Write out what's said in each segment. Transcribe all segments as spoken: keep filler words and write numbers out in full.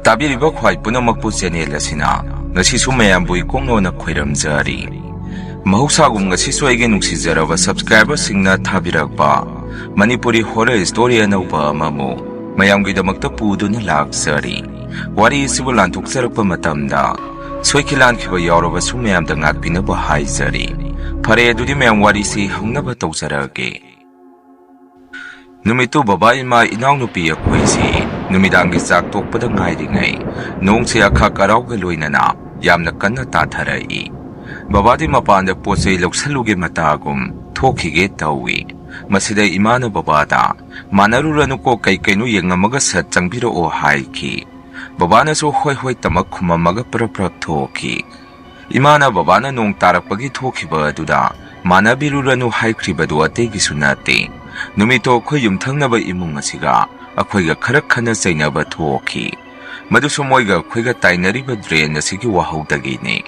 ꯇꯥꯕꯤꯔꯤꯕ ꯈ꯭ꯋꯥꯏ ꯄꯨꯝꯅꯃꯛꯄꯨ ꯆꯦꯅꯦꯜ ꯑꯁꯤꯅ ꯉꯁꯤꯁꯨ ꯃꯌꯥꯝꯕꯨ ꯏꯀꯣꯛꯅꯣꯅ ꯈꯣꯏꯔꯝꯖꯔꯤ꯫ ꯃꯍꯧꯁꯥꯒꯨꯝ ꯉꯁꯤꯁꯨ ꯑꯩꯒꯤ ꯅꯨꯡꯁꯤꯖꯔꯕ subscriberꯁꯤꯡꯅ ꯊꯥꯕꯤꯔꯛꯄ ꯃꯅꯤꯄꯨꯔꯤ horror story ꯑꯅꯧꯕ ꯑꯃꯃꯨꯛ ꯃꯌꯥꯝꯒꯤꯗꯃꯛꯇ ꯄꯨꯗꯨꯅ ꯂꯥꯛꯆꯔꯤ꯫ ꯋꯥꯔꯤ ꯑꯁꯤꯕꯨ ꯂꯥꯟꯊꯣꯛꯆꯔꯛꯄ ꯃꯇꯝꯗ ꯁꯣꯏꯈꯤ ꯂꯥꯟꯈꯤꯕ ꯌꯥꯎꯔꯕꯁꯨ ꯃꯌꯥꯝꯗ ꯉꯥꯛꯄꯤꯅꯕ ꯍꯥꯏꯖꯔꯤ꯫ ꯐꯔꯦ, ꯑꯗꯨꯗꯤ ꯃꯌꯥꯝ ꯋꯥꯔꯤꯁꯤ ꯍꯧꯅꯕ ꯇꯧꯖꯔꯛꯑꯒꯦ꯫ ꯅꯨꯃꯤꯠꯇꯨ ꯕꯕꯥ, ꯏꯃꯥ, ꯏꯅꯥꯎꯅꯨꯄꯤ ꯑꯩꯈꯣꯏꯁꯤ ꯅꯨꯃꯤꯗꯥꯡꯒꯤ ꯆꯥꯛ ꯇꯣꯛꯄꯗ ꯉꯥꯏꯔꯤꯉꯩ ꯅꯣꯡꯁꯤ ꯑꯈꯥꯛ ꯑꯔꯥꯎꯒ ꯂꯣꯏꯅꯅ ꯌꯥꯝꯅ ꯀꯟꯅ ꯇꯥꯊꯔꯛꯏ꯫ ꯕꯕꯥꯗꯤ ꯃꯄꯥꯟꯗ ꯄꯣꯠ ꯆꯩ ꯂꯧꯁꯜꯂꯨꯒꯦ ꯃꯇꯥꯒꯨꯝ ꯊꯣꯛꯈꯤꯒꯦ ꯇꯧꯏ꯫ ꯃꯁꯤꯗ ꯏꯃꯥꯅ ꯕꯕꯥꯗ, "ꯃꯥꯟꯅꯔꯨꯔꯅꯨꯀꯣ, ꯀꯩ ꯀꯩꯅꯣ ꯌꯦꯡꯉꯝꯃꯒ ꯁꯠ ꯆꯪꯕꯤꯔꯛꯑꯣ" ꯍꯥꯏꯈꯤ꯫ ꯕꯕꯥꯅꯁꯨ "ꯍꯣꯏ ꯍꯣꯏ" ꯇꯃꯛ ꯈꯨꯝꯃꯝꯃꯒ ꯄ꯭ꯔꯞ ꯄ꯭ꯔꯞ ꯊꯣꯛꯈꯤ꯫ ꯏꯃꯥꯅ ꯕꯕꯥꯅ ꯅꯣꯡ ꯇꯥꯔꯛꯄꯒꯤ ꯊꯣꯛꯈꯤꯕ ꯑꯗꯨꯗ ꯃꯥꯟꯅꯕꯤꯔꯨꯔꯅꯨ ꯍꯥꯏꯈ꯭ꯔꯤꯕꯗꯨ ꯑꯇꯩꯒꯤꯁꯨ ꯅꯠꯇꯦ꯫ ꯅꯨꯃꯤꯠꯇꯣ ꯑꯩꯈꯣꯏ ꯌꯨꯝꯊꯪꯅꯕ ꯏꯃꯨꯡ ꯑꯁꯤꯒ ꯑꯩꯈꯣꯏꯒ ꯈꯔ ꯈꯟꯅ ꯆꯩꯅꯕ ꯊꯣꯛꯈꯤ꯫ ꯃꯗꯨꯁꯨ ꯃꯣꯏꯒ ꯑꯩꯈꯣꯏꯒ ꯇꯥꯏꯅꯔꯤꯕ drain ꯑꯁꯤꯒꯤ ꯋꯥꯍꯧꯗꯒꯤꯅꯤ꯫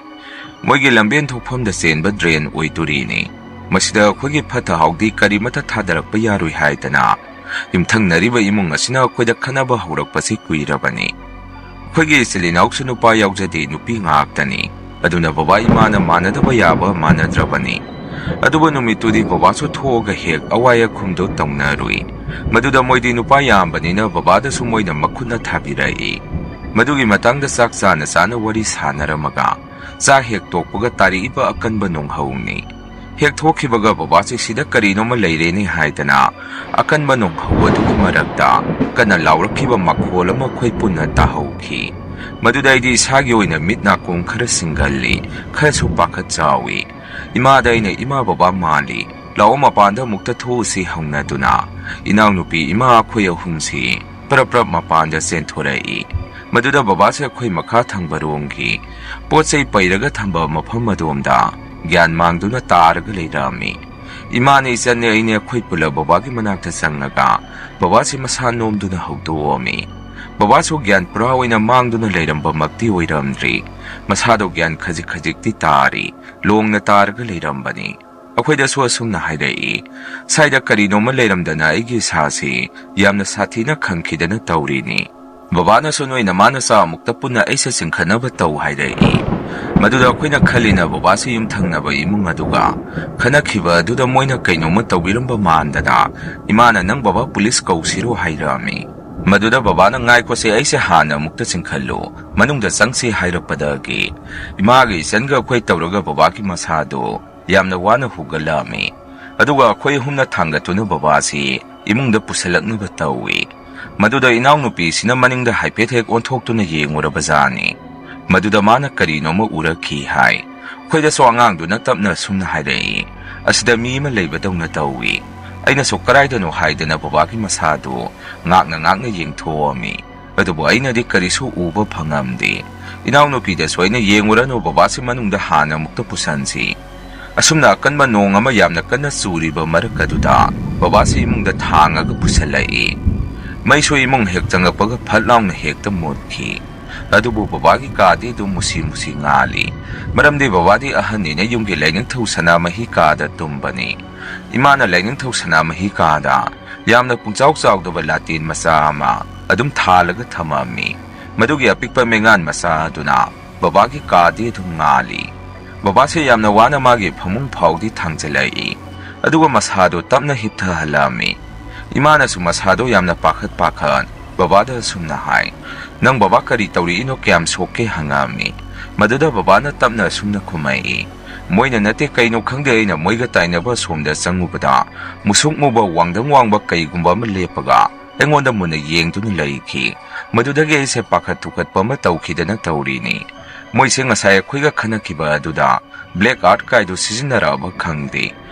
ꯃꯣꯏꯒꯤ ꯂꯝꯕꯦꯟ ꯊꯣꯛꯐꯝꯗ ꯆꯦꯟꯕ drain ꯑꯣꯏꯗꯣꯔꯤꯅꯤ꯫ ꯃꯁꯤꯗ ꯑꯩꯈꯣꯏꯒꯤ ꯐꯠꯇ ꯍꯥꯎꯗꯤ ꯀꯔꯤꯃꯠꯇ ꯊꯥꯗꯔꯛꯄ ꯌꯥꯔꯣꯏ ꯍꯥꯏꯗꯅ ꯌꯨꯝꯊꯪꯅꯔꯤꯕ ꯏꯃꯨꯡ ꯑꯁꯤꯅ ꯑꯩꯈꯣꯏꯗ ꯈꯟꯅꯕ ꯍꯧꯔꯛꯄꯁꯤ ꯀꯨꯏꯔꯕꯅꯤ꯫ ꯑꯩꯈꯣꯏꯒꯤ ꯏꯆꯤꯜ ꯏꯅꯥꯎꯁꯨ ꯅꯨꯄꯥ ꯌꯥꯎꯖꯗꯦ, ꯅꯨꯄꯤ ꯉꯥꯛꯇꯅꯤ꯫ ꯑꯗꯨꯅ ꯕꯕꯥ ꯏꯃꯥꯅ ꯃꯥꯟꯅꯗꯕ ꯌꯥꯕ ꯃꯥꯟꯅꯗ꯭ꯔꯕꯅꯤ꯫ ꯑꯗꯨꯕꯨ ꯅꯨꯃꯤꯠꯇꯨꯗꯤ ꯕꯕꯥꯁꯨ ꯊꯣꯛꯑꯒ ꯍꯦꯛ ꯑꯋꯥꯏ ꯑꯈꯨꯝꯗꯣ ꯇꯧꯅꯔꯨꯏ꯫ ꯃꯗꯨꯗ ꯃꯣꯏꯗꯤ ꯅꯨꯄꯥ ꯌꯥꯝꯕꯅꯤꯅ ꯕꯕꯥꯗꯁꯨ ꯃꯣꯏꯅ ꯃꯈꯨꯠꯅ ꯊꯥꯕꯤꯔꯛꯏ꯫ ꯃꯗꯨꯒꯤ ꯃꯇꯥꯡꯗ ꯆꯥꯛ ꯆꯥꯅ ꯆꯥꯅ ꯋꯥꯔꯤ ꯁꯥꯟꯅꯔꯝꯃꯒ ꯆꯥꯛ ꯍꯦꯛ ꯇꯣꯛꯄꯒ ꯇꯥꯔꯛꯏꯕ ꯑꯀꯟꯕ ꯅꯣꯡꯍꯧꯅꯤ꯫ ꯍꯦꯛ ꯊꯣꯛꯈꯤꯕꯒ ꯕꯕꯥꯁꯦ ꯁꯤꯗ ꯀꯔꯤꯅꯣꯃ ꯂꯩꯔꯦꯅꯦ ꯍꯥꯏꯗꯅ ꯑꯀꯟꯕ ꯅꯣꯡꯍꯧ ꯑꯗꯨꯒꯤ ꯃꯔꯛꯇ ꯀꯟꯅ ꯂꯥꯎꯔꯛꯈꯤꯕ ꯃꯈꯣꯜ ꯑꯃ ꯑꯩꯈꯣꯏ ꯄꯨꯟꯅ ꯇꯥꯍꯧꯈꯤ꯫ ꯃꯗꯨꯗ ꯑꯩꯗꯤ ꯏꯁꯥꯒꯤ ꯑꯣꯏꯅ ꯃꯤꯠ ꯅꯥꯀꯣꯡ ꯈꯔ ꯁꯤꯡꯒꯜꯂꯤ, ꯈꯔꯁꯨ ꯄꯥꯈꯠ ꯆꯥꯎꯏ꯫ ꯏꯃꯥꯗ ꯑꯩꯅ, "ꯏꯃꯥ, ꯕꯕꯥ ꯃꯥꯜꯂꯤ, ꯂꯥꯛꯑꯣ ꯃꯄꯥꯟꯗ ꯑꯃꯨꯛꯇ ꯊꯣꯛꯎꯁꯤ" ꯍꯧꯅꯗꯨꯅ ꯏꯅꯥꯎꯅꯨꯄꯤ ꯏꯃꯥ ꯑꯩꯈꯣꯏ ꯑꯍꯨꯝꯁꯤ ꯄ꯭ꯔꯞ ꯄ꯭ꯔꯞ ꯃꯄꯥꯟꯗ ꯆꯦꯟꯊꯣꯔꯛꯏ꯫ ꯃꯗꯨꯗ ꯕꯕꯥꯁꯦ ꯑꯩꯈꯣꯏ ꯃꯈꯥ ꯊꯪꯕ ꯔꯣꯝꯒꯤ ꯄꯣꯠ ꯆꯩ ꯄꯩꯔꯒ ꯊꯝꯕ ꯃꯐꯝ ꯑꯗꯣꯝꯗ ꯒ꯭ꯌꯥꯟ ꯃꯥꯡꯗꯨꯅ ꯇꯥꯔꯒ ꯂꯩꯔꯝꯃꯤ꯫ ꯏꯃꯥꯅꯦ, ꯏꯆꯟꯅꯦ, ꯑꯩꯅꯦ, ꯑꯩꯈꯣꯏ ꯄꯨꯂꯞ ꯕꯕꯥꯒꯤ ꯃꯅꯥꯛꯇ ꯆꯪꯂꯒ ꯕꯕꯥꯁꯤ ꯃꯁꯥ ꯅꯣꯝꯗꯨꯅ ꯍꯧꯗꯣꯛꯑꯝꯃꯤ꯫ ꯕꯕꯥꯁꯨ ꯒ꯭ꯌꯥꯟ ꯄꯨꯔꯥ ꯑꯣꯏꯅ ꯃꯥꯡꯗꯨꯅ ꯂꯩꯔꯝꯕꯃꯛꯇꯤ ꯑꯣꯏꯔꯝꯗ꯭ꯔꯤ꯫ ꯃꯁꯥꯗꯣ ꯒ꯭ꯌꯥꯟ ꯈꯖꯤꯛ ꯈꯖꯤꯛꯇꯤ ꯇꯥꯔꯤ, ꯂꯣꯡꯅ ꯇꯥꯔꯒ ꯂꯩꯔꯝꯕꯅꯤ꯫ ꯑꯩꯈꯣꯏꯗꯁꯨ ꯑꯁꯨꯝꯅ ꯍꯥꯏꯔꯛꯏ, "ꯁ꯭ꯋꯥꯏꯗ ꯀꯔꯤꯅꯣꯃ ꯂꯩꯔꯝꯗꯅ ꯑꯩꯒꯤ ꯏꯁꯥꯁꯤ ꯌꯥꯝꯅ ꯁꯥꯊꯤꯅ ꯈꯪꯈꯤꯗꯅ ꯇꯧꯔꯤꯅꯤ"꯫ "ꯕꯕꯥꯅꯁꯨ ꯅꯣꯏ ꯅꯃꯥ ꯅꯆꯥ ꯑꯃꯨꯛꯇ ꯄꯨꯟꯅ ꯑꯩꯁꯦ ꯆꯤꯡꯈꯠꯅꯕ ꯇꯧ ꯍꯥꯏꯔꯛꯏ꯫ ꯃꯗꯨꯗ ꯑꯩꯈꯣꯏꯅ ꯈꯜꯂꯤꯅ ꯕꯕꯥꯁꯤ ꯌꯨꯝꯊꯪꯅꯕ ꯏꯃꯨꯡ ꯑꯗꯨꯒ ꯈꯠꯅꯈꯤꯕ ꯑꯗꯨꯗ ꯃꯣꯏꯅ ꯀꯩꯅꯣꯝꯃ ꯇꯧꯕꯤꯔꯝꯕ ꯃꯥꯟꯗꯅ ꯏꯃꯥꯅ ꯅꯪ ꯕꯕꯥ ꯄꯨꯂꯤꯁ ꯀꯧꯁꯤꯔꯣ ꯍꯥꯏꯔꯛꯑꯝꯃꯤ꯫ ꯃꯗꯨꯗ ꯕꯕꯥꯅ ꯉꯥꯏꯈꯣꯁꯦ, ꯑꯩꯁꯦ ꯍꯥꯟꯅ ꯑꯃꯨꯛꯇ ꯆꯤꯡꯈꯠꯂꯨ, ꯃꯅꯨꯡꯗ ꯆꯪꯁꯤ ꯍꯥꯏꯔꯛꯄꯗꯒꯤ ꯏꯃꯥꯒ ꯏꯆꯟꯒ ꯑꯩꯈꯣꯏ ꯇꯧꯔꯒ ꯕꯕꯥꯒꯤ ꯃꯁꯥꯗꯨ ꯌꯥꯝꯅ ꯋꯥꯅ ꯍꯨꯒꯠꯂꯛꯑꯝꯃꯤ꯫ ꯑꯗꯨꯒ ꯑꯩꯈꯣꯏ ꯑꯍꯨꯝꯅ ꯊꯥꯡꯒꯠꯇꯨꯅ ꯕꯕꯥꯁꯤ ꯏꯃꯨꯡꯗ ꯄꯨꯁꯜꯂꯛꯅꯕ ꯇꯧꯏ꯫ ꯃꯗꯨꯗ ꯏꯅꯥꯎꯅꯨꯄꯤꯁꯤꯅ ꯃꯅꯤꯡꯗ ꯍꯥꯏꯐꯦꯠ ꯍꯦꯛ ꯑꯣꯟꯊꯣꯛꯇꯨꯅ ꯌꯦꯡꯉꯨꯔꯕꯖꯥꯠꯅꯤ꯫ ꯃꯗꯨꯗ ꯃꯥꯅ ꯀꯔꯤꯅꯣꯃ ꯎꯔꯛꯈꯤ ꯍꯥꯏ꯫ ꯑꯩꯈꯣꯏꯗꯁꯨ ꯑꯉꯥꯡꯗꯨꯅ ꯇꯞꯅ ꯑꯁꯨꯝꯅ ꯍꯥꯏꯔꯛꯏ, "ꯑꯁꯤꯗ ꯃꯤ ꯑꯃ ꯂꯩꯕꯗꯧꯅ ꯇꯧꯏ꯫" ꯑꯩꯅꯁꯨ ꯀꯔꯥꯏꯗꯅꯣ ꯍꯥꯏꯗꯅ ꯕꯕꯥꯒꯤ ꯃꯁꯥꯗꯨ ꯉꯥꯛꯅ ꯉꯥꯛꯅ ꯌꯦꯡꯊꯣꯛꯑꯝꯃꯤ꯫ ꯑꯗꯨꯕꯨ ꯑꯩꯅꯗꯤ ꯀꯔꯤꯁꯨ ꯎꯕ ꯐꯪꯉꯝꯗꯦ꯫ ꯏꯅꯥꯎꯅꯨꯄꯤꯗꯁꯨ ꯑꯩꯅ, "ꯌꯦꯡꯉꯨꯔꯅꯨ, ꯕꯕꯥꯁꯤ ꯃꯅꯨꯡꯗ ꯍꯥꯟꯅ ꯑꯃꯨꯛꯇ ꯄꯨꯁꯟꯁꯤ꯫" ꯑꯁꯨꯝꯅ ꯑꯀꯟꯕ ꯅꯣꯡ ꯑꯃ ꯌꯥꯝꯅ ꯀꯟꯅ ꯆꯨꯔꯤꯕ ꯃꯔꯛ ꯑꯗꯨꯗ ꯕꯕꯥꯁꯤ ꯏꯃꯨꯡꯗ ꯊꯥꯡꯉꯒ ꯄꯨꯁꯜꯂꯛꯏ꯫ ꯃꯩꯁꯨ ꯏꯃꯨꯡ ꯍꯦꯛ ꯆꯪꯉꯛꯄꯒ ꯐꯠ ꯂꯥꯎꯅ ꯍꯦꯛꯇ ꯃꯨꯠꯈꯤ꯫ ꯑꯗꯨꯕꯨ ꯕꯕꯥꯒꯤ ꯀꯥꯗꯤ ꯑꯗꯨꯝ ꯃꯨꯁꯤ ꯃꯨꯁꯤ ꯉꯥꯜꯂꯤ꯫ ꯃꯔꯝꯗꯤ ꯕꯕꯥꯗꯤ ꯑꯍꯟꯅꯤꯅ ꯌꯨꯝꯒꯤ ꯂꯥꯏꯅꯤꯡꯊꯧ ꯁꯅꯥꯃꯍꯤ ꯀꯥꯗ ꯇꯨꯝꯕꯅꯤ꯫ ꯏꯃꯥꯅ ꯂꯥꯏꯅꯤꯡꯊꯧ ꯁꯅꯥꯃꯍꯤ ꯀꯥꯗ ꯌꯥꯝꯅ ꯄꯨꯡꯆꯥꯎ ꯆꯥꯎꯗꯕ ꯂꯥꯇꯦꯟ ꯃꯆꯥ ꯑꯃ ꯑꯗꯨꯝ ꯊꯥꯜꯂꯒ ꯊꯝꯃꯝꯃꯤ꯫ ꯃꯗꯨꯒꯤ ꯑꯄꯤꯛꯄ ꯃꯩꯉꯥꯟ ꯃꯆꯥ ꯑꯗꯨꯅ ꯕꯕꯥꯒꯤ ꯀꯥꯗꯤ ꯑꯗꯨꯝ ꯉꯥꯜꯂꯤ꯫ ꯕꯕꯥꯁꯦ ꯌꯥꯝꯅ ꯋꯥꯅ ꯃꯥꯒꯤ ꯐꯃꯨꯡ ꯐꯥꯎꯗꯤ ꯊꯥꯡꯖꯜꯂꯛꯏ꯫ ꯑꯗꯨꯒ ꯃꯁꯥꯗꯣ ꯇꯞꯅ ꯍꯤꯞꯊꯍꯜꯂꯝꯃꯤ꯫ ꯏꯃꯥꯅꯁꯨ ꯃꯁꯥꯗꯣ ꯌꯥꯝꯅ ꯄꯥꯈꯠ ꯄꯥꯈꯠ ꯕꯕꯥꯗ ꯑꯁꯨꯝꯅ ꯍꯥꯏ, "ꯅꯪ ꯕꯕꯥ ꯀꯔꯤ ꯇꯧꯔꯛꯏꯅꯣ, ꯀꯌꯥꯝ ꯁꯣꯛꯀꯦ?" ꯍꯪꯉꯛꯑꯝꯃꯤ꯫ ꯃꯗꯨꯗ ꯕꯕꯥꯅ ꯇꯞꯅ ꯑꯁꯨꯝꯅ ꯈꯨꯝꯃꯛꯏ, "ꯃꯣꯏꯅ ꯅꯠꯇꯦ, ꯀꯩꯅꯣ ꯈꯪꯗꯦ, ꯑꯩꯅ ꯃꯣꯏꯒ ꯇꯥꯏꯅꯕ ꯑꯁꯣꯝꯗ ꯆꯪꯉꯨꯕꯗ ꯃꯨꯁꯨꯛ ꯃꯨꯕ ꯋꯥꯡꯗꯪ ꯋꯥꯡꯕ ꯀꯩꯒꯨꯝꯕ ꯑꯃ ꯂꯦꯞꯄꯒ ꯑꯩꯉꯣꯟꯗ ꯃꯨꯟꯅ ꯌꯦꯡꯗꯨꯅ ꯂꯩꯈꯤ꯫ ꯃꯗꯨꯗꯒꯤ ꯑꯩꯁꯦ ꯄꯥꯈꯠ ꯊꯨꯀꯠꯄ ꯑꯃ ꯇꯧꯈꯤꯗꯅ ꯇꯧꯔꯤꯅꯤ꯫ ꯃꯣꯏꯁꯦ ꯉꯁꯥꯏ ꯑꯩꯈꯣꯏꯒ ꯈꯠꯅꯈꯤꯕ ꯑꯗꯨꯗ ꯕ꯭ꯂꯦꯛ ꯑꯥꯔꯠ ꯀꯥꯏꯗꯨ ꯁꯤꯖꯤꯟꯅꯔꯛꯑꯕ ꯈꯪꯗꯦ꯫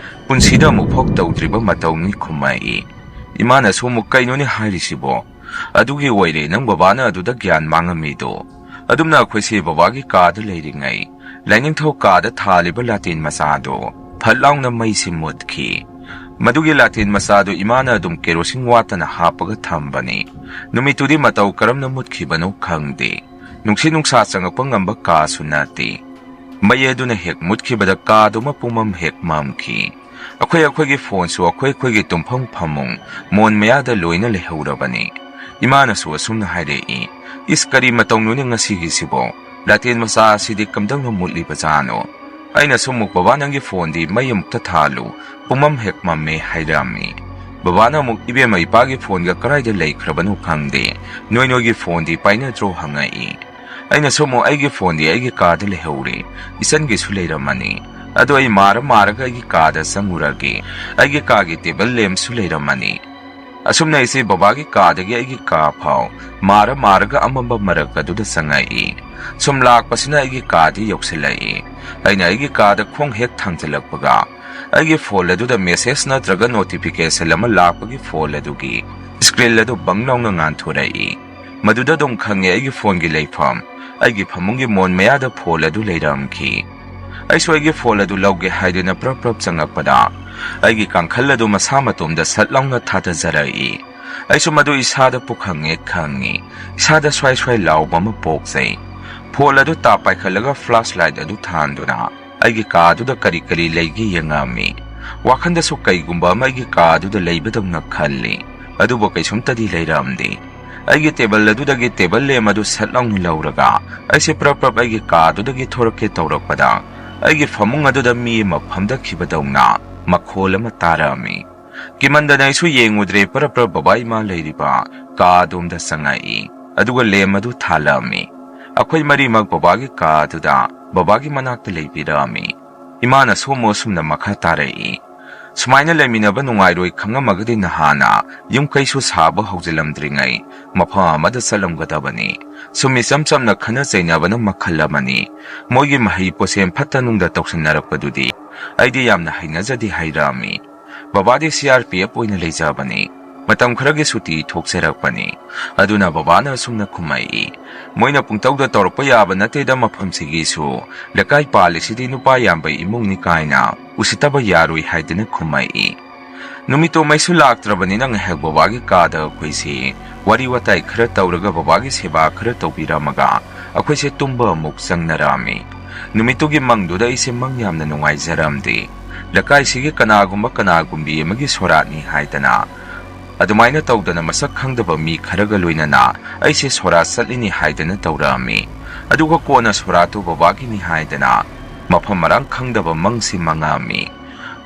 ꯄꯨꯟꯁꯤꯗ ꯑꯃꯨꯛꯐꯥꯎ ꯇꯧꯗ꯭ꯔꯤꯕ ꯃꯇꯧꯅꯤ" ꯈꯨꯝꯃꯛꯏ꯫ ꯏꯃꯥꯅꯁꯨ ꯑꯃꯨꯛ, "ꯀꯩꯅꯣꯅꯦ ꯍꯥꯏꯔꯤꯁꯤꯕꯣ? ꯑꯗꯨꯒꯤ ꯑꯣꯏꯔꯦ ꯅꯪ ꯕꯕꯥꯅ ꯑꯗꯨꯗ ꯒ꯭ꯌꯥꯟ ꯃꯥꯡꯉꯝꯃꯤꯗꯣ꯫" ꯑꯗꯨꯝꯅ ꯑꯩꯈꯣꯏꯁꯦ ꯕꯕꯥꯒꯤ ꯀꯥꯗ ꯂꯩꯔꯤꯉꯩ ꯂꯥꯏꯅꯤꯡꯊꯧ ꯀꯥꯗ ꯊꯥꯜꯂꯤꯕ ꯂꯥꯇꯦꯟ ꯃꯆꯥꯗꯣ ꯐꯠ ꯂꯥꯎꯅ ꯃꯩꯁꯤ ꯃꯨꯠꯈꯤ꯫ ꯃꯗꯨꯒꯤ ꯂꯥꯇꯦꯟ ꯃꯆꯥꯗꯨ ꯏꯃꯥꯅ ꯑꯗꯨꯝ ꯀꯦꯔꯣꯁꯤꯟ ꯋꯥꯠꯇꯅ ꯍꯥꯞꯄꯒ ꯊꯝꯕꯅꯤ꯫ ꯅꯨꯃꯤꯠꯇꯨꯗꯤ ꯃꯇꯧ ꯀꯔꯝꯅ ꯃꯨꯠꯈꯤꯕꯅꯣ ꯈꯪꯗꯦ꯫ ꯅꯨꯡꯁꯤꯠ ꯅꯨꯡꯁꯥ ꯆꯪꯉꯛꯄ ꯉꯝꯕ ꯀꯥꯁꯨ ꯅꯠꯇꯦ꯫ ꯃꯩ ꯑꯗꯨꯅ ꯍꯦꯛ ꯃꯨꯠꯈꯤꯕꯗ ꯀꯥꯗꯨꯃ ꯄꯨꯝꯃꯝ ꯍꯦꯛ ꯃꯝꯈꯤ꯫ ꯑꯩꯈꯣꯏ ꯑꯩꯈꯣꯏꯒꯤ ꯐꯣꯟꯁꯨ ꯑꯩꯈꯣꯏ ꯑꯩꯈꯣꯏꯒꯤ ꯇꯨꯝꯐꯝ ꯐꯃꯨꯡ ꯃꯣꯟ ꯃꯌꯥꯗ ꯂꯣꯏꯅ ꯂꯩꯍꯧꯔꯕꯅꯤ꯫ ꯏꯃꯥꯅꯁꯨ ꯑꯁꯨꯝꯅ ꯍꯥꯏꯔꯛꯏ, "ꯏꯁ, ꯀꯔꯤ ꯃꯇꯧꯅꯣꯅꯦ ꯉꯁꯤꯒꯤꯁꯤꯕꯣ? ꯂꯥꯇꯦꯟ ꯃꯆꯥ ꯑꯁꯤꯗꯤ ꯀꯝꯗꯧꯅ ꯃꯨꯠꯂꯤꯕꯖꯥꯠꯅꯣ?" ꯑꯩꯅꯁꯨ ꯑꯃꯨꯛ, "ꯕꯕꯥ, ꯅꯪꯒꯤ ꯐꯣꯟꯗꯤ ꯃꯩ ꯑꯃꯨꯛꯇ ꯊꯥꯜꯂꯨ, ꯄꯨꯝꯃꯝ ꯍꯦꯛ ꯃꯝꯃꯦ" ꯍꯥꯏꯔꯛꯑꯝꯃꯤ꯫ ꯕꯕꯥꯅ ꯑꯃꯨꯛ, "ꯏꯕꯦꯝꯃ, ꯏꯄꯥꯒꯤ ꯐꯣꯟꯒ ꯀꯗꯥꯏꯗ ꯂꯩꯈ꯭ꯔꯕꯅꯣ ꯈꯪꯗꯦ, ꯅꯣꯏ ꯅꯣꯏꯒꯤ ꯐꯣꯟꯗꯤ ꯄꯥꯏꯅꯗ꯭ꯔꯣ?" ꯍꯪꯉꯛꯏ꯫ ꯑꯩꯅꯁꯨ ꯑꯃꯨꯛ, "ꯑꯩꯒꯤ ꯐꯣꯟꯗꯤ ꯑꯩꯒꯤ ꯀꯥꯗ ꯂꯩꯍꯧꯔꯦ, ꯏꯆꯟꯒꯤꯁꯨ ꯂꯩꯔꯝꯃꯅꯤ꯫ ꯑꯗꯣ ꯑꯩ ꯃꯥꯔ ꯃꯥꯔꯒ ꯑꯩꯒꯤ ꯀꯥꯗ ꯆꯪꯉꯨꯔꯒꯦ, ꯑꯩꯒꯤ ꯀꯥꯒꯤ ꯇꯦꯕꯜ ꯂꯦꯝꯞꯁꯨ ꯂꯩꯔꯝꯃꯅꯤ"꯫ ꯑꯁꯨꯝꯅ ꯑꯩꯁꯦ ꯕꯕꯥꯒꯤ ꯀꯥꯗꯒꯤ ꯑꯩꯒꯤ ꯀꯥ ꯐꯥꯎ ꯃꯥꯔ ꯃꯥꯔꯒ ꯑꯃꯝꯕ ꯃꯔꯛ ꯑꯗꯨꯗ ꯆꯪꯉꯛꯏ꯫ ꯁꯨꯝ ꯂꯥꯛꯄꯁꯤꯅ ꯑꯩꯒꯤ ꯀꯥꯗꯤ ꯌꯧꯁꯤꯜꯂꯛꯏ꯫ ꯑꯩꯅ ꯑꯩꯒꯤ ꯀꯥꯗ ꯈꯣꯡ ꯍꯦꯛ ꯊꯥꯡꯖꯤꯜꯂꯛꯄꯒ, ꯑꯩꯒꯤ ꯐꯣꯟ ꯑꯗꯨꯗ ꯃꯦꯁꯦꯖ ꯅꯠꯇ꯭ꯔꯒ ꯅꯣꯇꯤꯐꯤꯀꯦꯁꯟ ꯑꯃ ꯂꯥꯛꯄꯒꯤ ꯐꯣꯟ ꯑꯗꯨꯒꯤ ꯁꯀ꯭ꯔꯤꯟ ꯑꯗꯨ ꯕꯪ ꯂꯥꯎꯅ ꯉꯥꯟꯊꯣꯔꯛꯏ꯫ ꯃꯗꯨꯗ ꯑꯗꯨꯝ ꯈꯪꯉꯦ ꯑꯩꯒꯤ ꯐꯣꯟꯒꯤ ꯂꯩꯐꯝ꯫ ꯑꯩꯒꯤ ꯐꯃꯨꯡꯒꯤ ꯃꯣꯟ ꯃꯌꯥꯗ ꯐꯣꯟ ꯑꯗꯨ ꯂꯩꯔꯝꯈꯤ꯫ ꯑꯩꯁꯨ ꯑꯩꯒꯤ ꯐꯣꯟ ꯑꯗꯨ ꯂꯧꯒꯦ ꯍꯥꯏꯗꯨꯅ ꯄ꯭ꯔꯞ ꯄ꯭ꯔꯞ ꯆꯪꯉꯛꯄꯗ, ꯑꯩꯒꯤ ꯀꯥꯡꯈꯜ ꯑꯗꯨ ꯃꯁꯥ ꯃꯇꯣꯝꯗ ꯁꯠ ꯂꯥꯎꯅ ꯊꯥꯗꯖꯔꯛꯏ꯫ ꯑꯩꯁꯨ ꯃꯗꯨ ꯏꯁꯥꯗ ꯄꯨꯈꯪꯉꯦ ꯈꯪꯉꯤ꯫ ꯏꯁꯥꯗ ꯁ꯭ꯋꯥꯏ ꯁ꯭ꯋꯥꯏ ꯂꯥꯎꯕ ꯑꯃ ꯄꯣꯛꯆꯩ꯫ ꯐꯣꯟ ꯑꯗꯨ ꯇꯥꯞ ꯄꯥꯏꯈꯠꯂꯒ ꯐ꯭ꯂꯥꯁ ꯂꯥꯏꯠ ꯑꯗꯨ ꯊꯥꯟꯗꯨꯅ ꯑꯩꯒꯤ ꯀꯥ ꯑꯗꯨꯗ ꯀꯔꯤ ꯀꯔꯤ ꯂꯩꯒꯦ ꯌꯦꯡꯉꯛꯑꯝꯃꯤ꯫ ꯋꯥꯈꯜꯗꯁꯨ ꯀꯩꯒꯨꯝꯕ ꯑꯃ ꯑꯩꯒꯤ ꯀꯥ ꯑꯗꯨꯗ ꯂꯩꯕꯗꯧꯅ ꯈꯜꯂꯤ꯫ ꯑꯗꯨꯕꯨ ꯀꯩꯁꯨꯝꯇꯗꯤ ꯂꯩꯔꯝꯗꯦ꯫ ꯑꯩꯒꯤ ꯇꯦꯕꯜ ꯑꯗꯨꯗꯒꯤ ꯇꯦꯕꯜ ꯂꯦꯝ ꯑꯗꯨ ꯁꯠ ꯂꯥꯎꯅ ꯂꯧꯔꯒ ꯑꯩꯁꯦ ꯄ꯭ꯔꯞ ꯄ꯭ꯔꯞ ꯑꯩꯒꯤ ꯀꯥ ꯑꯗꯨꯗꯒꯤ ꯊꯣꯔꯛꯀꯦ ꯇꯧꯔꯛꯄꯗ, ꯑꯩꯒꯤ ꯐꯃꯨꯡ ꯑꯗꯨꯗ ꯃꯤ ꯑꯃ ꯐꯝꯗꯈꯤꯕꯗꯧꯅ ꯃꯈꯣꯜ ꯑꯃ ꯇꯥꯔꯛꯑꯝꯃꯤ꯫ ꯀꯤꯃꯟꯗꯅ ꯑꯩꯁꯨ ꯌꯦꯡꯉꯨꯗ꯭ꯔꯦ, ꯄ꯭ꯔꯞ ꯄ꯭ꯔꯞ ꯕꯕꯥ ꯏꯃꯥ ꯂꯩꯔꯤꯕ ꯀꯥ ꯑꯗꯣꯝꯗ ꯆꯪꯉꯛꯏ꯫ ꯑꯗꯨꯒ ꯂꯦꯝ ꯑꯗꯨ ꯊꯥꯜꯂꯛꯑꯝꯃꯤ꯫ ꯑꯩꯈꯣꯏ ꯃꯔꯤꯃꯛ ꯕꯕꯥꯒꯤ ꯀꯥ ꯑꯗꯨꯗ ꯕꯕꯥꯒꯤ ꯃꯅꯥꯛꯇ ꯂꯩꯕꯤꯔꯛꯑꯝꯃꯤ꯫ ꯏꯃꯥꯅ ꯁꯣꯝ ꯑꯁꯨꯝꯅ ꯃꯈꯥ ꯇꯥꯔꯛꯏ, "ꯁꯨꯃꯥꯏꯅ ꯂꯩꯃꯤꯟꯅꯕ ꯅꯨꯡꯉꯥꯏꯔꯣꯏ ꯈꯪꯉꯝꯃꯒꯗꯤ ꯅꯍꯥꯟꯅ ꯌꯨꯝ ꯀꯩꯁꯨ ꯁꯥꯕ ꯍꯧꯖꯤꯜꯂꯝꯗ꯭ꯔꯤꯉꯩ ꯃꯐꯝ ꯑꯃꯗ ꯆꯠꯂꯝꯒꯗꯕꯅꯤ꯫ ꯁꯨꯝ ꯏꯆꯝ ꯆꯝꯅ ꯈꯠꯅ ꯆꯩꯅꯕꯅ ꯃꯈꯜ ꯑꯃꯅꯤ꯫ ꯃꯣꯏꯒꯤ ꯃꯍꯩ ꯄꯣꯠꯁꯦꯝ ꯐꯠꯇ ꯅꯨꯡꯗ ꯇꯧꯁꯤꯟꯅꯔꯛꯄꯗꯨꯗꯤ ꯑꯩꯗꯤ ꯌꯥꯝꯅ ꯍꯩꯅꯖꯗꯦ" ꯍꯥꯏꯔꯛꯑꯝꯃꯤ꯫ "ꯕꯕꯥꯗꯤ ꯁꯤ ꯑꯥꯔ ꯄꯤ ꯑꯦꯐ ꯑꯣꯏꯅ ꯂꯩꯖꯕꯅꯤ꯫ ꯃꯇꯝ ꯈꯔꯒꯤ ꯁꯨꯇꯤ ꯊꯣꯛꯆꯔꯛꯄꯅꯤ꯫ ꯑꯗꯨꯅ ꯕꯕꯥꯅ ꯑꯁꯨꯝꯅ ꯈꯨꯝꯃꯛꯏ, 'ꯃꯣꯏꯅ ꯄꯨꯡꯇꯧꯗ ꯇꯧꯔꯛꯄ ꯌꯥꯕ ꯅꯠꯇꯦꯗ, ꯃꯐꯝꯁꯤꯒꯤꯁꯨ ꯂꯩꯀꯥꯏ ꯄꯥꯜꯂꯤꯁꯤꯗꯤ ꯅꯨꯄꯥ ꯌꯥꯝꯕ ꯏꯃꯨꯡꯅꯤ' ꯀꯥꯏꯅ ꯎꯁꯤꯠꯇꯕ ꯌꯥꯔꯣꯏ" ꯍꯥꯏꯗꯨꯅ ꯈꯨꯝꯃꯛꯏ꯫ ꯅꯨꯃꯤꯠꯇꯣ ꯃꯩꯁꯨ ꯂꯥꯛꯇ꯭ꯔꯕꯅꯤꯅ ꯉꯥꯏꯍꯥꯛ ꯕꯕꯥꯒꯤ ꯀꯥꯗ ꯑꯩꯈꯣꯏꯁꯤ ꯋꯥꯔꯤ ꯋꯥꯇꯥꯏ ꯈꯔ ꯇꯧꯔꯒ ꯕꯕꯥꯒꯤ ꯁꯦꯕꯥ ꯈꯔ ꯇꯧꯕꯤꯔꯝꯃꯒ ꯑꯩꯈꯣꯏꯁꯦ ꯇꯨꯝꯕ ꯑꯃꯨꯛ ꯆꯪꯅꯔꯛꯑꯝꯃꯤ꯫ ꯅꯨꯃꯤꯠꯇꯨꯒꯤ ꯃꯪꯗꯨꯗ ꯑꯩꯁꯦ ꯃꯪ ꯌꯥꯝꯅ ꯅꯨꯡꯉꯥꯏꯖꯔꯝꯗꯦ꯫ ꯂꯩꯀꯥꯏꯁꯤꯒꯤ ꯀꯅꯥꯒꯨꯝꯕ ꯀꯅꯥꯒꯨꯝꯕꯤ ꯑꯃꯒꯤ ꯁꯣꯔꯥꯠꯅꯤ ꯍꯥꯏꯗꯅ ꯑꯗꯨꯃꯥꯏꯅ ꯇꯧꯗꯅ ꯃꯁꯛ ꯈꯪꯗꯕ ꯃꯤ ꯈꯔꯒ ꯂꯣꯏꯅꯅ ꯑꯩꯁꯦ ꯁꯣꯔꯥ ꯆꯠꯂꯤꯅꯤ ꯍꯥꯏꯗꯅ ꯇꯧꯔꯛꯑꯝꯃꯤ꯫ ꯑꯗꯨꯒ ꯀꯣꯟꯅ ꯁꯣꯔꯥꯗꯨ ꯕꯕꯥꯒꯤꯅꯤ ꯍꯥꯏꯗꯅ ꯃꯐꯝ ꯃꯔꯥꯡ ꯈꯪꯗꯕ ꯃꯪꯁꯤ ꯃꯪꯉꯛꯑꯝꯃꯤ꯫